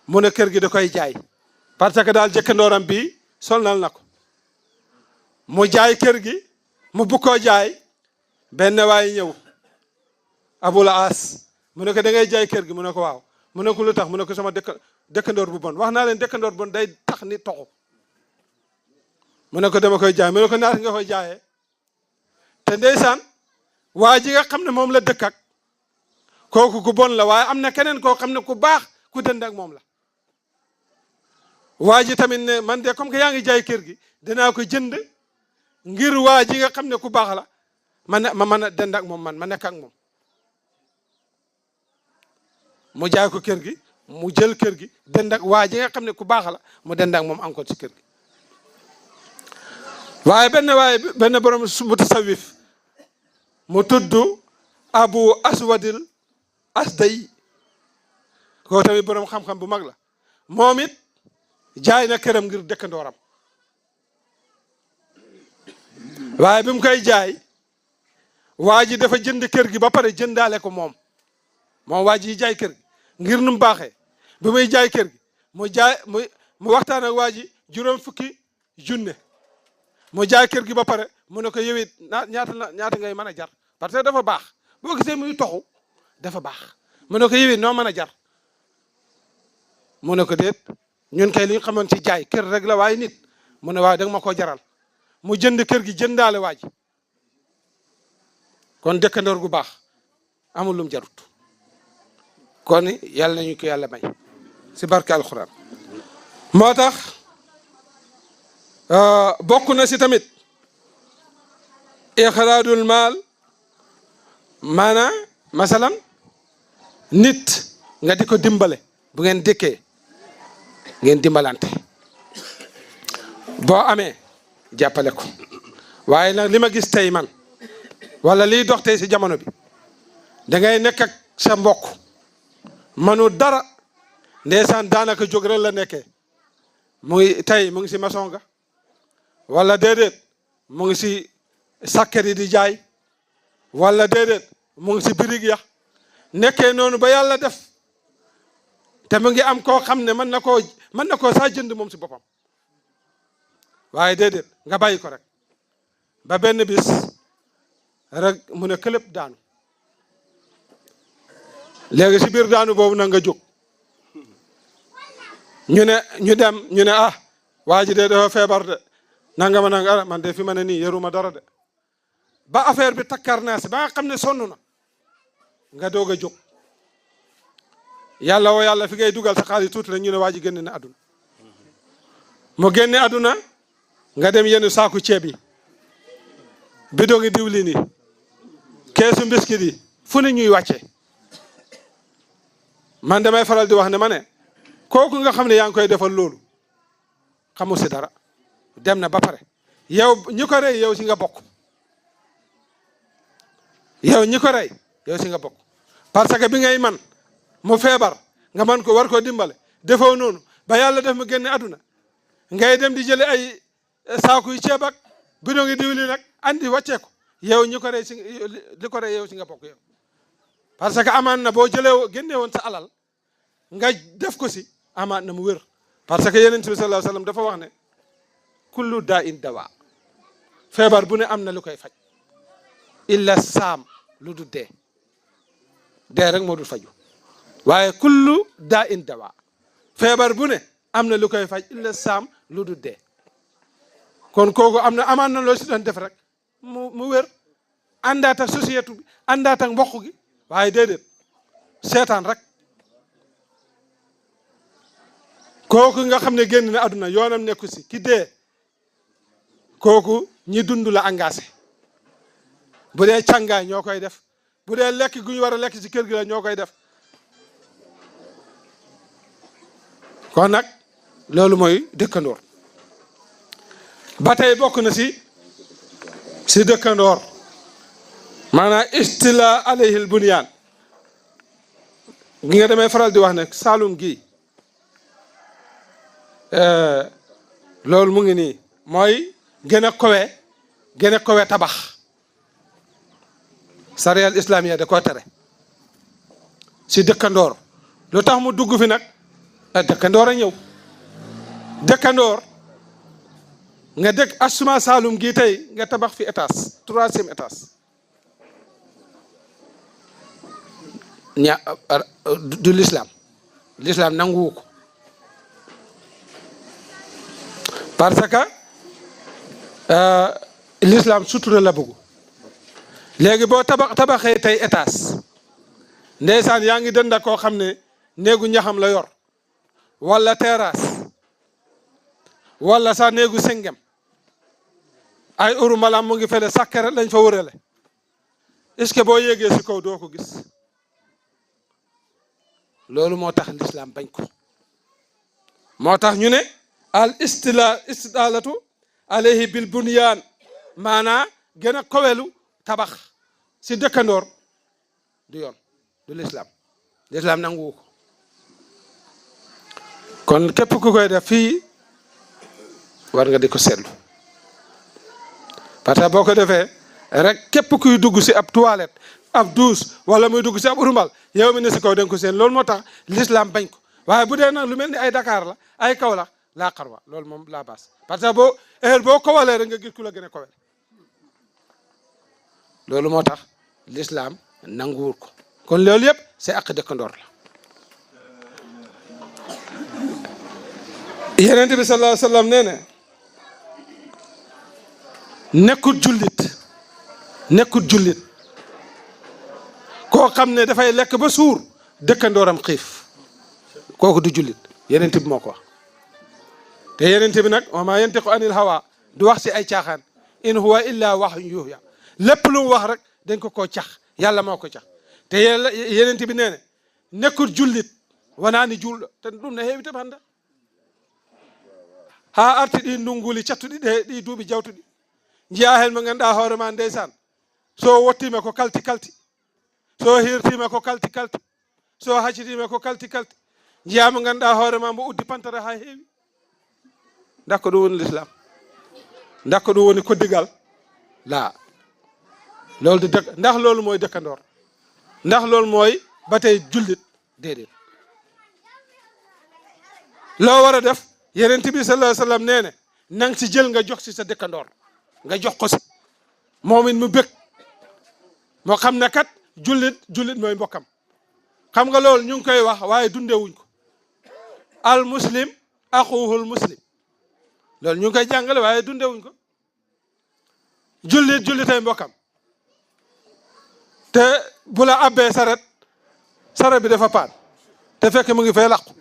mu ne kër gi da koy jaay parce que daal dëkkandooram bi sonnal na ko mu jaay kër gi mu bu ko jaay benn waay ñëw Abul As mu ne ko da ngay jaay kër gi mu ne ko waaw mu ne ko lu tax mu ne ko sama dëkkandoor bu bon wax naa leen dëkkandoor bon day tax ni toxu mu ne ko dama koy jaay mu ne ko naata nga koy jaayee te ndeysaan waa ji nga xam ne moom la dëkk ak kooku ku bon la waaye am na keneen koo xam ne ku baax ku dënd ak moom la waa ji tamit ne man de comme que yaa ngi jaay kër gi dinaa ko jënd ngir waa ji nga xam ne ku baax la ma mën a dënd ak moom ma nekk ak moom mu jaay ko kër gi mu jël kër gi dënd ak waa ji nga xam ne ku baax la mu dënd ak moom encore ci kër gi waaye benn borom mutasawif mu tudd Abu Aswadil Asday koo tamit borom xam-xam bu mag la moom it jaay na këram ngir dëkkandooram waaye bi mu koy jaay waa ji dafa jënd kër gi ba pare jëndaale ko moom waa ji jaay kër gi ngir nu mu baaxee bi muy jaay kër gi mu waxtaan ak waa ji juróom fukki junne mu jaay kër gi ba pare mu ne ko yow it ñaata ngay mën a jar parce que dafa baax boo gisee muy toxu dafa baax mu ne ko yow it noo mën a jar mu ne ko déet ñun kay li ñu xamoon ci jaay kër rek la waaye nit mu ne waaye da nga ma koo jaral mu jënd kër gi jëndaale waa ji kon dëkkandoor gu baax amul lum jarut kon yàlla nañu ko yàlla may si barke alxuraan moo tax bokk na si tamit ixraadul maal maanaam masalan nit nga di ko dimbale bu ngeen dëkkee ngeen dimbalante boo amee jàppale ko waaye nag li ma gis tey man wala liy dox tey si jamono bi da ngay nekk ak sa mbokk manu dara ndeysaan daanaka jóg rek la nekkee mu ngi si maçon ga wala déedéet mu ngi si sàkket yi di jaay wala déedéet mu ngi si birig ya nekkee noonu ba yàlla def te mu ngi am koo xam ne mën na koo saa jënd moom si boppam waaye déedéet nga bàyyi ko rek ba benn bis rek mu ne këlëb daanu léegi si biir daanu boobu nag nga jóg ñu ne waa ji de dafa feebar de nanga man de fi ma ne nii yoruma dara de ba affaire bi takkar naa si ba nga xam ne sonn na nga doog a jóg yàlla fi ngay dugal sa xaalis tuuti rek ñu ne waa ji génne na àdduna mu génne àdduna nga dem yenn saaku ceeb yi bidon yi diwlin yi keesu mbiskit yi fu ne ñuy wàcce man damay faral di wax ne ma ne kooku nga xam ne yaa ngi koy defal loolu xamu si dara dem na ba pare yow ñi ko rey yow si nga bokk si nga bokk parce que bi ngay man mu feebar nga man ko war koo dimbale defoo noonu ba yàlla def mu génne àdduna ngay dem di jële ay saaku yu ceeb ak bidon ngi diwli nag andi wàccee ko yow ñi ko rey si li ko rey yow si nga bokk yow parce que amaan na boo génne woon sa alal nga def ko si amaan na mu wér parce que yonent bi sallallahu alayhi wasallam dafa wax ne kullu daa in dawa feebar bu ne am na lu koy faj illa saam lu du dee rek moo dul faju waaye kullu daa in dawa feebar bu ne am na lu koy faj illa saam lu du dee kon kooku am na amaan na loo si doon def rek mu wér àndaat ak société bi àndaat ak mbokk gi waaye déedéet seetaan rek kooku nga xam ne génn na àdduna yoonam nekku si ki dee kooku ñi dund la engagé bu dee càngaay ñoo koy def bu dee lekk gu ñu war a lekk ci kër gi la ñoo koy def kon nag loolu mooy dëkkandoor ba tey bokk na si dëkkandoor maanaam istila alayhil bunyaan gi nga demee faral di wax ne Saalum gi loolu mu ngi nii mooy gën a kowe tabax sariyal islamiya da ko tere si dëkkandoor lu tax mu dugg fi nag dëkkandoor a ñëw dëkkandoor nga dëkk asuma Saalum gi tey nga tabax fi étage 3e étage du l'islam nanguwu ko parce que l'islam sutura la bëgg léegi boo tabaxee tey étage ndeysaan yaa ngi dënda koo xam ne néegu ñaxam la yor wala terrasse wala sax néegu sengem ay uru malam mu ngi fele sàkkere lañ fa wërale est-ce que boo yéegee si kaw doo ko gis loolu moo tax l'islam bañ ko moo tax ñu ne al istidalatu alayhi bil bunyaan maanaa gën a kowelu tabax si dëkkandoor du yoon du l'islam nanguwu ko kon képp ku koy def fii war nga di ko seetlu parce que boo ko defee rek képp kuy dugg si ab toilette ab douche wala muy dugg si ab urumbal yow mi ne si kaw da nga ko seen loolu moo tax l'islam bañ ko waaye bu dee nag lu mel ni ay Dakar la ay Kaolack laa xarwa loolu moom laa baas parce que boo kowalee rek nga gis ku la gën a kowel loolu moo tax l'islam nanguwul ko kon loolu yëpp c'est ak dëkkandoor la Yonent bi sallallahu alayhi wa sallam nee na nekkut jullit koo xam ne dafay lekk ba suur dëkkandooram xiif kooku du jullit Yonent bi moo ko wax te Yonent bi nag wa maa yantiqu anil hawa du wax si ay caaxaan in huwa illa wahyun yuhya lépp lu mu wax rek dañ ko koo cax yàlla moo ko cax te Yonent bi nee na nekkut jullit wanaani julɗo te ɗum ne heewi tan hannde ha arti ɗi ndunnguli cattuɗi ɗi duuɓi jawtuɗi jiya hen mo ganduɗa hoore ma ndeysan so wottima ko kalti so hirtima ko kalti so haccitima ko kalti jiya mo ganduɗa hoore ma mbo uddi pantare ha heewi dakko ɗum woni l'islam dakko ɗum woni koddigal la loolu de ndax loolu mooy dëkkandoor ndax loolu mooy ba tey jullit déedéet loo war a def Yonent bi sallallahu alayhi wa sallam nee ne nang si jël nga jox si sa dëkkandoor nga jox ko si moom it mu bëgg moo xam ne kat jullit mooy mbokkam xam nga loolu ñu ngi koy wax waaye dundewuñ ko al muslim axuhul muslim loolu ñu ngi koy jàngale waaye dundewuñ ko jullitay mbokkam te bu la abbee saret bi dafa paan te fekk mu ngi fay làqu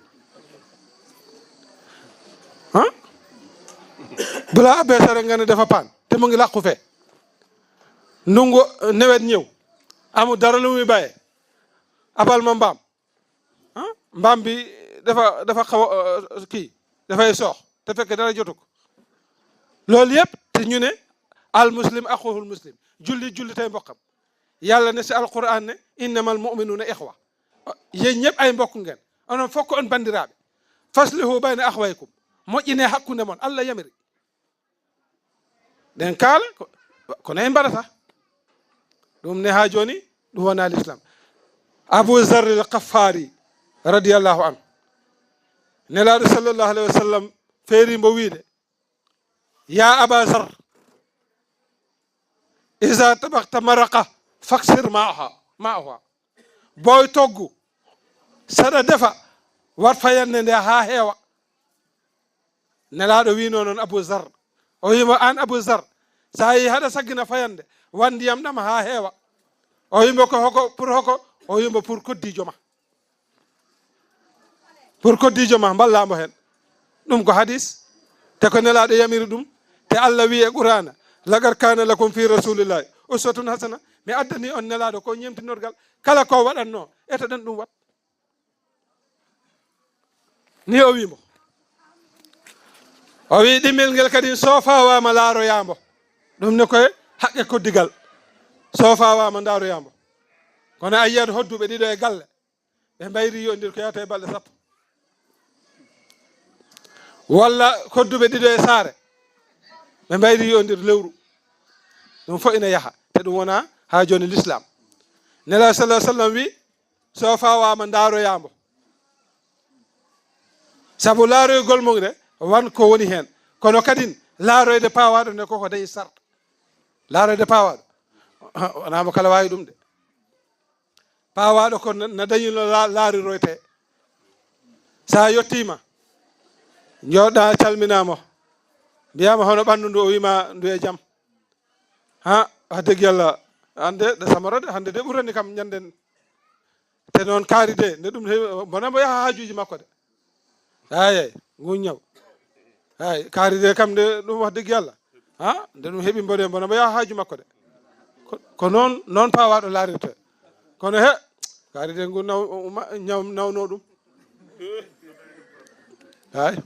bu la abbee saret nga ne dafa paan te mu ngi làqu fee ndungu nawet ñëw amul dara lu muy bàyyee abal ma mbaam bi dafa xaw a kii dafay soox te fekk dara jotu ko loolu yëpp te ñu ne al muslim axuhul muslim julli tey mbokkam yàlla ne si alquran ne innamal mu'minuna ixwa yéen ñëpp ay mbokk ngeen onon fokk on bandiraɓe faslihu bayna axwaykum moƴƴine hakkunde mon allah yamiri ɗen kaala kono en mbaɗata ɗum ne ha joni ɗum wona l'islam abou zarri l kaffari radiallahu anhu nelaɗo sallllahu alayhi wa sallam feerimbo wiide ya aba zar isa tabakta maraqa faksir maaha boy toggu saɗa defa wat fayande nde ha heewa nelaɗo wino noon abou zar o wimo an abou zar sa yi haɗa saggina fayande wan ndiyam ɗam ha heewa o yimbo ko hoko pour hoko o yimbo pour koddijo ma pour koddijo ma ballamo hen ɗum ko hadis te ko nelaɗo yamiri ɗum te Allah wi e qur'ana lagar kana lakum fi rasulillahi uswatun hasana mi addani on nelaɗo ko ñemtinorgal kala ko waɗanno eto ɗen ɗum wat ni o wimo o wi ɗimmel ngel kadi so fawama laaroyambo ɗum ne koye haqqe koddigal so fawama daroyambo kono a yiyat hodduɓe ɗiɗo e galle ɓe mbayri yondir ko yata e balɗe sappo walla kodduɓe ɗiɗo e saare ɓe mbayri yondir lewru ɗum fo ina yaaha te ɗum wona ha joni l'islam nela sallah sallam wi so fawama daroyambo saabu laaroygol mum de wan ko woni hen kono kadin laaroyde pawaɗo nde koko dañi sarta laaroyde pawaɗo wonamo kala wawi ɗum de pawaɗo ko no dañino laariroyte sa yettima jooɗa calminamo mbiyama hono ɓandu ndu o wima ndu e jaam ha wax degg yallah hande ɗe samarode hande de ɓurani kam ñanden te noon kaari de nde ɗum bona mbo yaha hajuji makko de ayey ngun ñaw ay kaari de kam de ɗum wax degg yallah ha nde ɗum heeɓi mbode bona mbo yaha haaju makko de ko noon pawaɗo laarirte kono he kaari de ngu ñaw nawno ɗum ay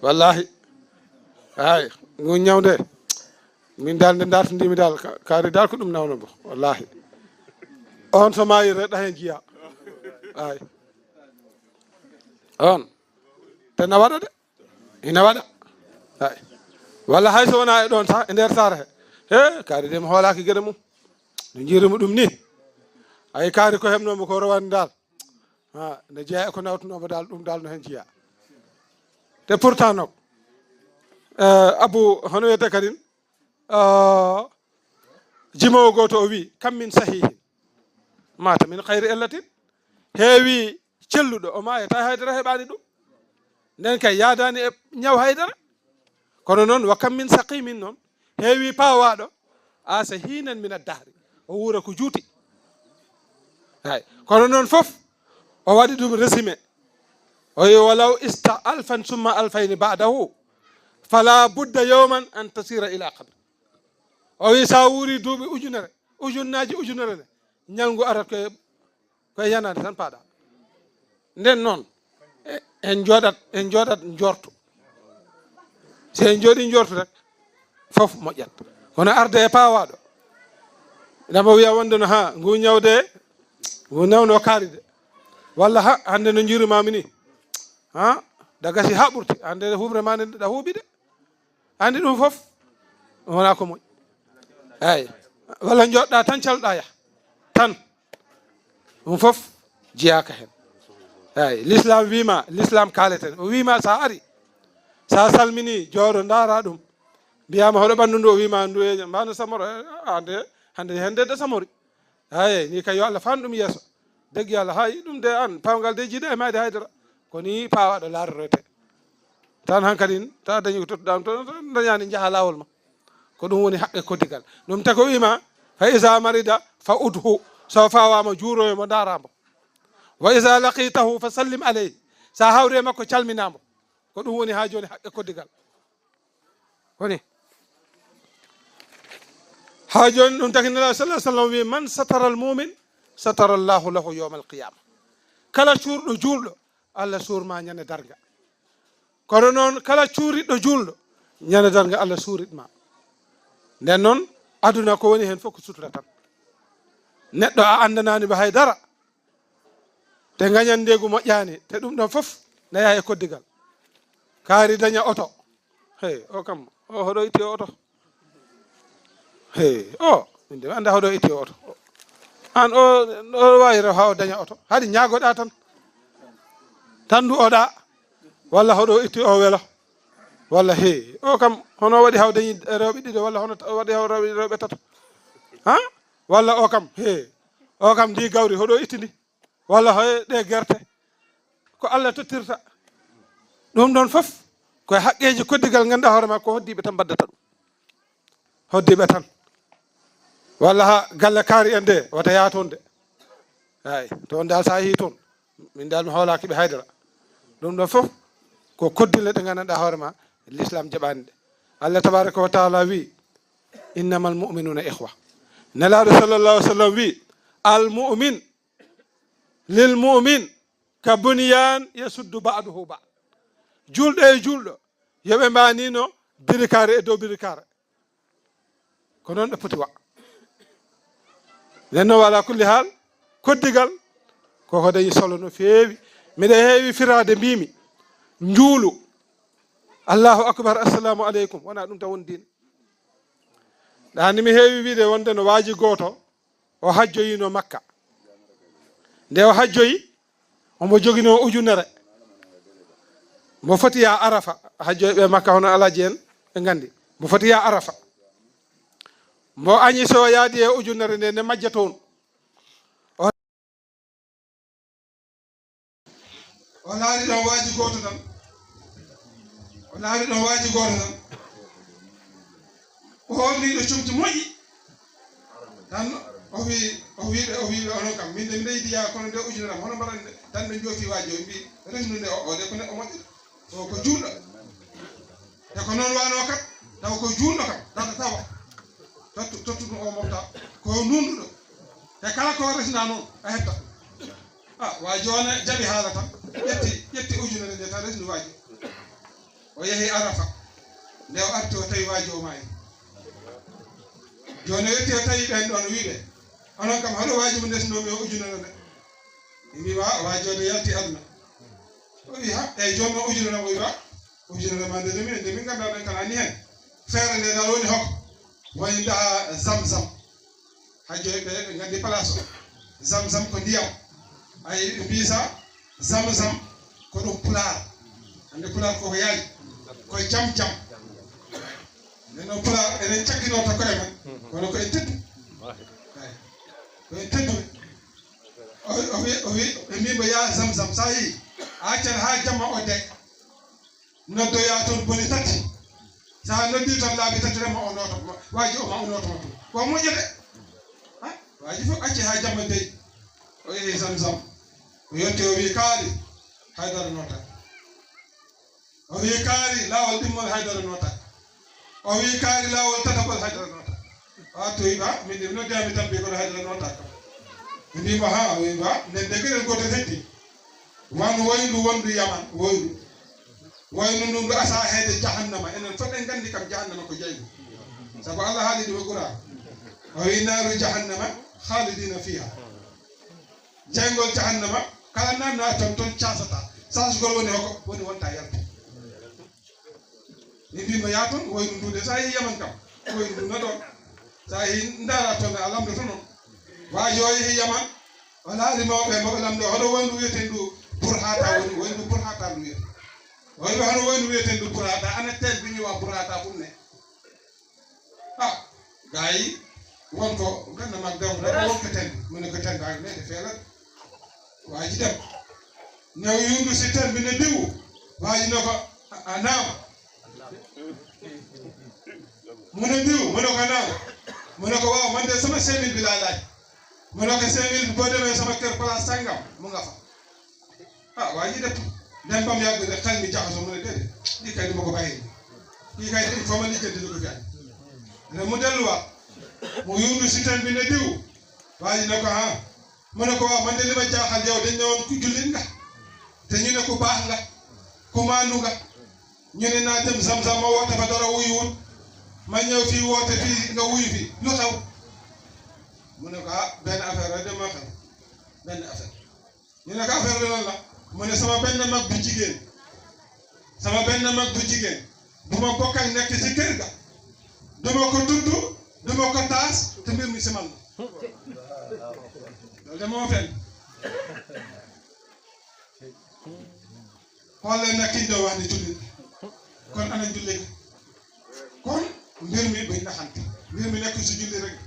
wallahi ay ngun ñawde min dal nde dartodimi dal kaari dal ko ɗum nawno mbo wallahi on so mayire ɗa hen jiiya ay on tena waɗa de ina waɗa ay walla hayso wona e ɗon sah e nder sara he kaari de mi hoolaki gueɗe mum no jiirimi ɗum ni ay kaari ko heɓnomo ko rowani dal ha nde jeeya ko nawtunomo dal ɗum dal no hen jiiya te pourtant nok abou hono wiyete kadin jimowo goto o wi kam min sahihin mata min hayri ellatin heewi celluɗo o mayata haydara heɓani ɗum nden kay yaadani e ñaw haydara kono noon wa kam min saqimin noon heewi pawaɗo asa hinen min addahri o wuura ko juuti ay kono noon foof o waɗi ɗum résumé o wi walaw ista alfan summa alfayni ba'dahu fala budda yawman an tasira ila qabri o wi sa wuuri duuɓi ujunnaji ujunere ne ñalngu arat koye yanade tan paaɗa nden noon en jooɗat jortu so en jooɗi jortu rek fof moƴƴat kono arde e pawaɗo dama wiya wonde no ha ngu ñawde ngu nawno kaari de walla ha hande no jiirimami ni ha da gasi ha ɓurti hande huɓre ma nde ɗa huuɓi de andi ɗum fof wona ko moƴ eyyi walla joɗɗa tan calɗa yah tan ɗum fof jeyaka hen eyyi l'islam kaleten o wima sa ari sa salmini jooɗo daara ɗum mbiyama hoɗo ɓandu ndu o wima ndu e mbano samoro hande hende de samori eyyi ni kay yo Allah fan ɗum yeeso deggi Allah ha yi ɗum de an pawgal de jiiɗe e mayde haydara ko ni pawaɗo laaroroyte tan hankkadin ta dañi ko tottuɗam to dañani jaaha lawol ma ko ɗum woni haqqe koddigal ɗum te ko wima fa isa marida fa udhu so fawama juuroyomo daramo wa isa laqitahu fa sallim aleyhi sa hawre makko calminamo ko ɗum woni ha joni haqqe koddigal woni ha joni ɗum taki nela sallah sallam wi man satara al mumin satara allahu lahu yawma alqiyama kala cuurɗo juulɗo Allah suurma ñande darga kono noon kala cuuriɗɗo juulɗo ñande darga Allah suuritma nden noon aduna ko woni hen fof ko sutura tan neɗɗo a andanani ɓe haydara te gañandegu moƴƴani te ɗum ɗon fof naya e koddigal kaari daña oto hey o kam o hoɗo itti o oto hey o min de anda hoɗo itti o oto an o wawi rew ha o daña oto haɗi ñagoɗa tan ndu oɗa walla hoɗo itti o welo walla he o kam hono waɗi haw dañi rewɓe ɗiɗo walla hono waɗi haw rewɓe tato ha walla o kam he o kam ndi gawri hoɗo itti ndi walla hoye ɗe guerte ko Allah tottirta ɗum ɗon fof koye haqqeji koddigal ganduɗa hoore ma ko hoddiɓe tan mbaddata ɗum hoddiɓe tan walla ha galle kaari en de wata yaa toon de eyi toon dal sa yii toon min dal mi hoolakiɓe haydara ɗum ɗon fof ko koddille ɗe gandanɗa hoore ma l'islam jaɓani ɗe allah tabaraka wa taala wi innama almuminuna ihwa nelaɗo sallllahu sallam wi almumin lilmumin ka buniyan yasuddu baduhu ba julɗo e julɗo yoɓe mbanino birikare e dow birikare ko noon ɓe poti wa nden noon wala kulli haal koddigal koko dañi solo no feewi miɗa heewi firade mbimi njuulu allahu akbar assalamu aleykum wona ɗum tan woni diine ɗani mi heewi wiide wonde no waaji gooto o hajjoyino makka nde o hajjoyi omo jogino ujunere mo foti ya arafa hajjoyɓe makka hono alaji en ɓe gandi mo foti ya arafa mo añi so yaadi e ujunere nde ne majja toon o laari ɗon waaji gooto tan o laari ɗon waaji gooto tan o holliɗo cumti moƴƴi tan o wiɓe onon kam min de mi leydi yaa kono nde ujunere am hono mbaɗan de tan ɓe joofi waaji o mbi resnude o de ko neɗɗo moƴƴo o ko juulɗo e ko noon wano kam taw ko juulɗo kam tata tawa tottuɗum o mofta ko nunɗuɗo e kala ko resna noon a hepta waaji o ne jaɓi haala tan ƴetti ujunere nde tan resni waaji o yehi arafa nde o arti o tawi waaji o maayi joni o yetti o tawi ɓen ɗon wiiɓe onon kam haɗo waaji mo ndesnomi o ujunere nde ɓe mbima waaji o nde yalti aduna o wi ha eyyi joni o ujunere o wiwa ujunere ma nde nde min ganda ɗen kan anni hen feere nde dal woni hokko woni daha zamzam hajjoyɓe ɓe gandi place o zamzam ko ndiyam ay ɓe mbisa zamzam ko ɗum pular ande pular koko yaaji koye jam jam nden noon pular enen cagginoto koye men kono koye teddu koye tedduɓe o wi ɓe mbimo ya zamzam sa yi a accan ha jamma o de noddoya toon boni tati sa noddi toon laabi tati rema o noto waaji o ma o notoma toon ko moƴƴo de waaji fof acci ha jamma dey o yehi zamzam o yetti o wi kaari haydara nota o wi kaari laawol ɗimmol haydara nota o wi kaari laawol tatagol haydara nota a toyi ba min de noddiyami tan mbi kono haydara nota kam ɓe mbimo ha o wi ba nden de gueɗel gotel heddi wan woyndu wondu yaman woydu woynu ndu ndu asa heede jahannama enen fof en gandi kam jahannama ko jeygu sabu allah haali ɗum e qouran o wi naaru jahannama khalidina fiha jeygol jahannama kala nanna toon casata sasugol woni hoko woni wonta yalta mi mbimo ya toon woynu ndude sa yehi yaman kam woynu ndu no ɗon sa yehi ndara toon a lamdoto noon waaji o yehi yaman o laari mawɓe mboɓe lamdo hoɗo woyndu wiyeten ndu burhata woni woyndu burhata ndu wiyete o wi hono woyndu wiyeten ndu burhata anetten biñuwa burhata ɓumne gayi wonko ganna mag dew ɗaɗa wonko ten mone ko tendaki nede feelata waaji dem new yundu si tembine diwu waaji no ko a naama mone diwu mone ko naama mone ko waaw man de sama 5000 bi laa laaj mone ko 5000 boo demee sama kër place sangam mu nga fa waaji def dem bam yàgg de xel mi jaxasoo mu ne déedéet lii kay duma ko bàyyi lii kay il faut ma lijjanti lu ko fi ne mu delluwaat mu yundu si tembine diwu waaji ne ko mu ne ko waaw man de li ma jaaxal yow dañ ne woon ku jullit nga te ñu ne ku baax nga ku maandu nga ñu ne naa dem zamzam ma woote fa dara wuyuwul ma ñëw fii woote fii nga wuyu fi lu xew mu ne ko benn affaire rek dama xew benn affaire ñu ne ko affaire bi lan la mu ne sama benn mag bu jigéen bu ma bokk ak nekk ci kër ga duma ko tudd duma ko taas te mbir mi si man la loolu de moo fen xool leen nag kiñ doon wax ni jullit kon ana jullit kon mbir mi buñ naxante mbir mi nekk si julli rek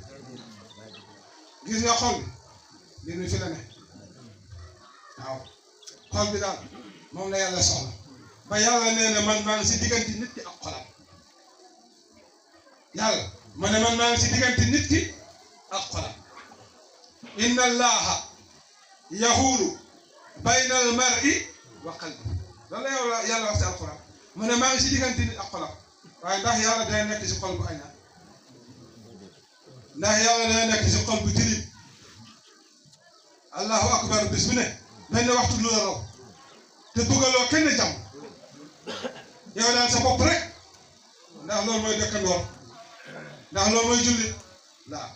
gis nga xol mbir mi fi la ne waaw xol bi daal moom la yàlla soxla ba yàlla nee na man maa ngi si diggante nit ki ak xolam yàlla mu ne man maa ngi si diggante nit ki ak xolam inna allaha yahulu bayna al mar'i wa qalbi loolu la yow yàlla wax si alquran mu ne maa ngi si diggante nit ak xolam waaye ndax yàlla day nekk si xol bu añaan ndax yàlla day nekk si xol bu tilim allahu akbar bis bu ne benn waxtu lu la raw te bëggaloo kenn jàmm yow daal sa bopp rek ndax loolu mooy dëkkandoor ndax loolu mooy jullit laa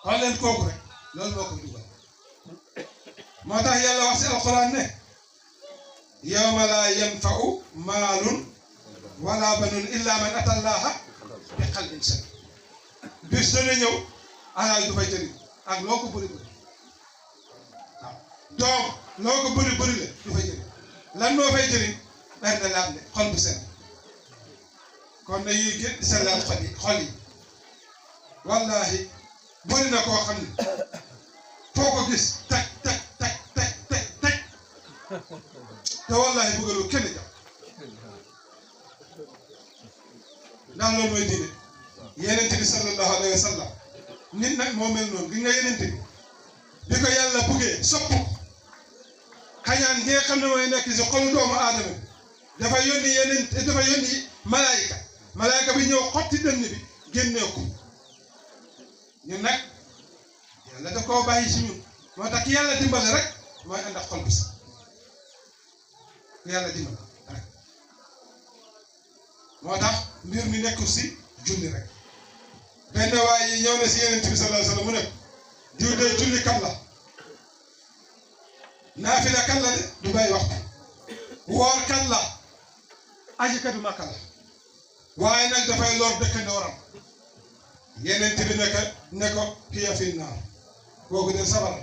xool leen kooku rek loolu moo ko dugal moo tax yàlla wax si alquran ne yawma laa yanfa'u maalun wala banun illa man ata allaha bi qalbin salim bis dana ñëw alal du fay jëriñ ak loo ko bëri bëri waaw doom loo ko bëri bëri la du fay jëriñ lan moo fay jëriñ benn laam ne xol bu sell kon dañuy gën di sellal xol yi wallahi bëri na koo xam ne foo ko gis teg te wallahi bëggalu kenn jàpp ndax loolu mooy diine yenente bi sallallahu alayhi wa sallam nit nag moo mel noonu gi nga yenente bi ko yàlla buggee sopp kañaan gi nga xam ne mooy nekk si xolu doomu aadama bi dafa yónni yeneen dafa yónni malaayika bi ñëw xotti dënn bi génnee ko ñun nag yàlla da koo bàyyi si ñun moo tax ki yàlla dimbale rek mooy ànd ak xol bi sax ku yàlla dimbale rek moo tax mbir mi nekkul si julli rek benn waaye ñëw na si yeneen bi sallallahu alayhi wa sallam mu ne diw de julli kan la naafila kan la de du bàyyi waxtu woor kan la aji katu Makka la waaye nag dafay lor dëkkandooram yeneen bi ne ko hiya fi naar kooku de sabara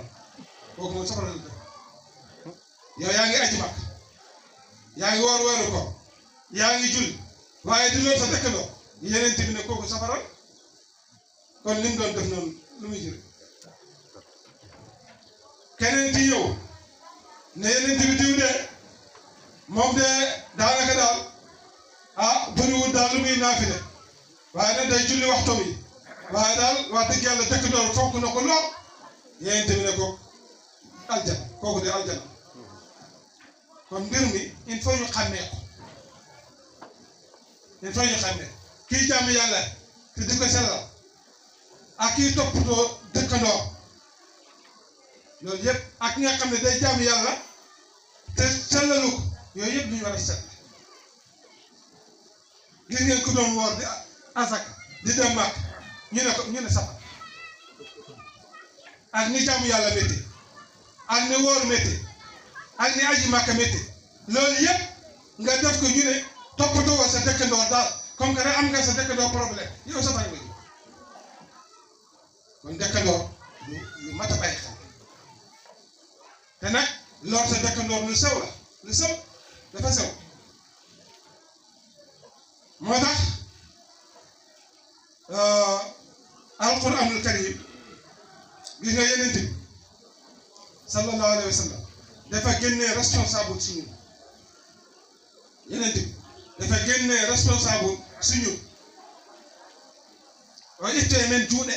kooku moom sabara la dëkk yow yaa ngi aji Makka yaa ngi woor weeru ko yaa ngi julli waaye di loolu sa dëkkandoo yeneen bi ne kooku safara kon li mu doon def noonu lu muy jëriñ keneen ci yow ne yeneen bi diw de moom de daanaka daal bëriwul daal lu muy naafile waaye nag day julli waxtoom yi waaye daal wax dëgg yàlla dëkkandoo fonk na ko lool yeneen bi ne ko aljana kooku de aljana kon mbir mi il faut ñu xàmmee ko il faut ñu xàmmee kii jàmm yàlla te di ko sellal ak kii toppatoo dëkkandoo loolu yëpp ak ki nga xam ne day jàmm yàlla te sellalu ko yooyu yëpp lu ñu war a sell gis ngeen ku doon woor di asaka di dem màkk ñu ne safar ak ni jàmm yàlla métti ak ni woor métti ak ni aji màkk métti loolu yëpp nga def ko ñu ne toppatoo wa sa dëkkandoo daal comme que rek am nga sa dëkkandoo problème yow safar nga ji kon dëkkandoo lu mat a bàyyi xel te nag lor sa dëkkandoo lu sew la lu sew dafa sew moo tax alquranul karim gis nga yeneen bi sallallahu alayhi wa sallam dafa génnee responsable si ñun yeneen bi dafa génnee responsable si ñun o ittee men juuɗe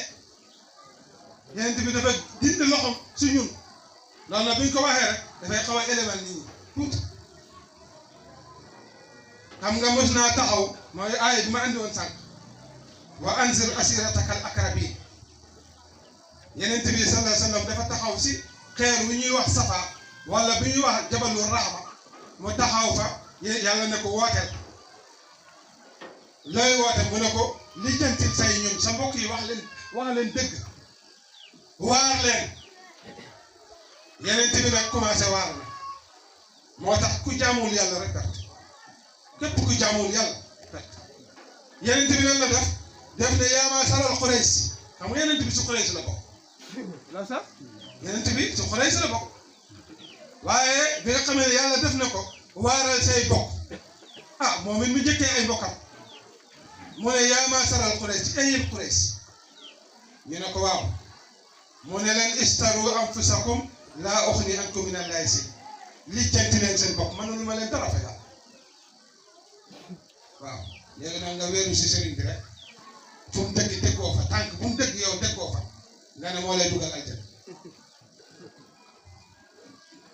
yeneen bi dafa dindi loxom si ñun loolu nag bu ñu ko waxee rek dafay xaw a élément nit ñi tuuti xam nga mos naa taxaw mooy aaya bi ma andi woon sànq wa anzir asirataka al aqrabin yeneen bi sallallahu alayhi wa sallam dafa taxaw si xeer wi ñuy wax safa wala bi ñuy wax jabalu rahma mu taxaw fa yàlla ne ko wooteel looy woote mu ne ko lijjantil say ñun sa mbokk yi wax leen dëgg waar leen yeneen bi nag commencé waar la moo tax ku jaamul yàlla rek perte képp ku jaamul yàlla perte yeneen bi lan la def ne yaa maasaral Quraysh xam nga yeneen bi su Quraysh la bokk la sax yeneen bi su Quraysh la bokk waaye bi nga xamee ne yàlla def na ko waaral say bokk moom it mu njëkkee ay mbokkam mu ne yaa maasaral Quraysh ci ay yëpp Quraysh ñu ne ko waaw mu ne leen istaru anfusakum laa uxni ankum min allahi shay lijjanti leen seen bopp mënulu ma leen dara fa yàlla waaw léegi nag nga wéeru si sëriñ bi rek fu mu dëgg teggoo fa tànk bu mu dëgg yow teggoo fa nga ne moo lay dugal aljana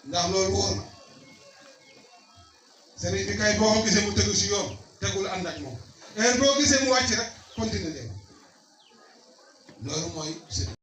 ndax loolu wóor na sëriñ bi kay boo ko gisee mu tegu si yoon tegul ànd ak moom heure boo gisee mu wàcc rek continuer leen loolu mooy sëriñ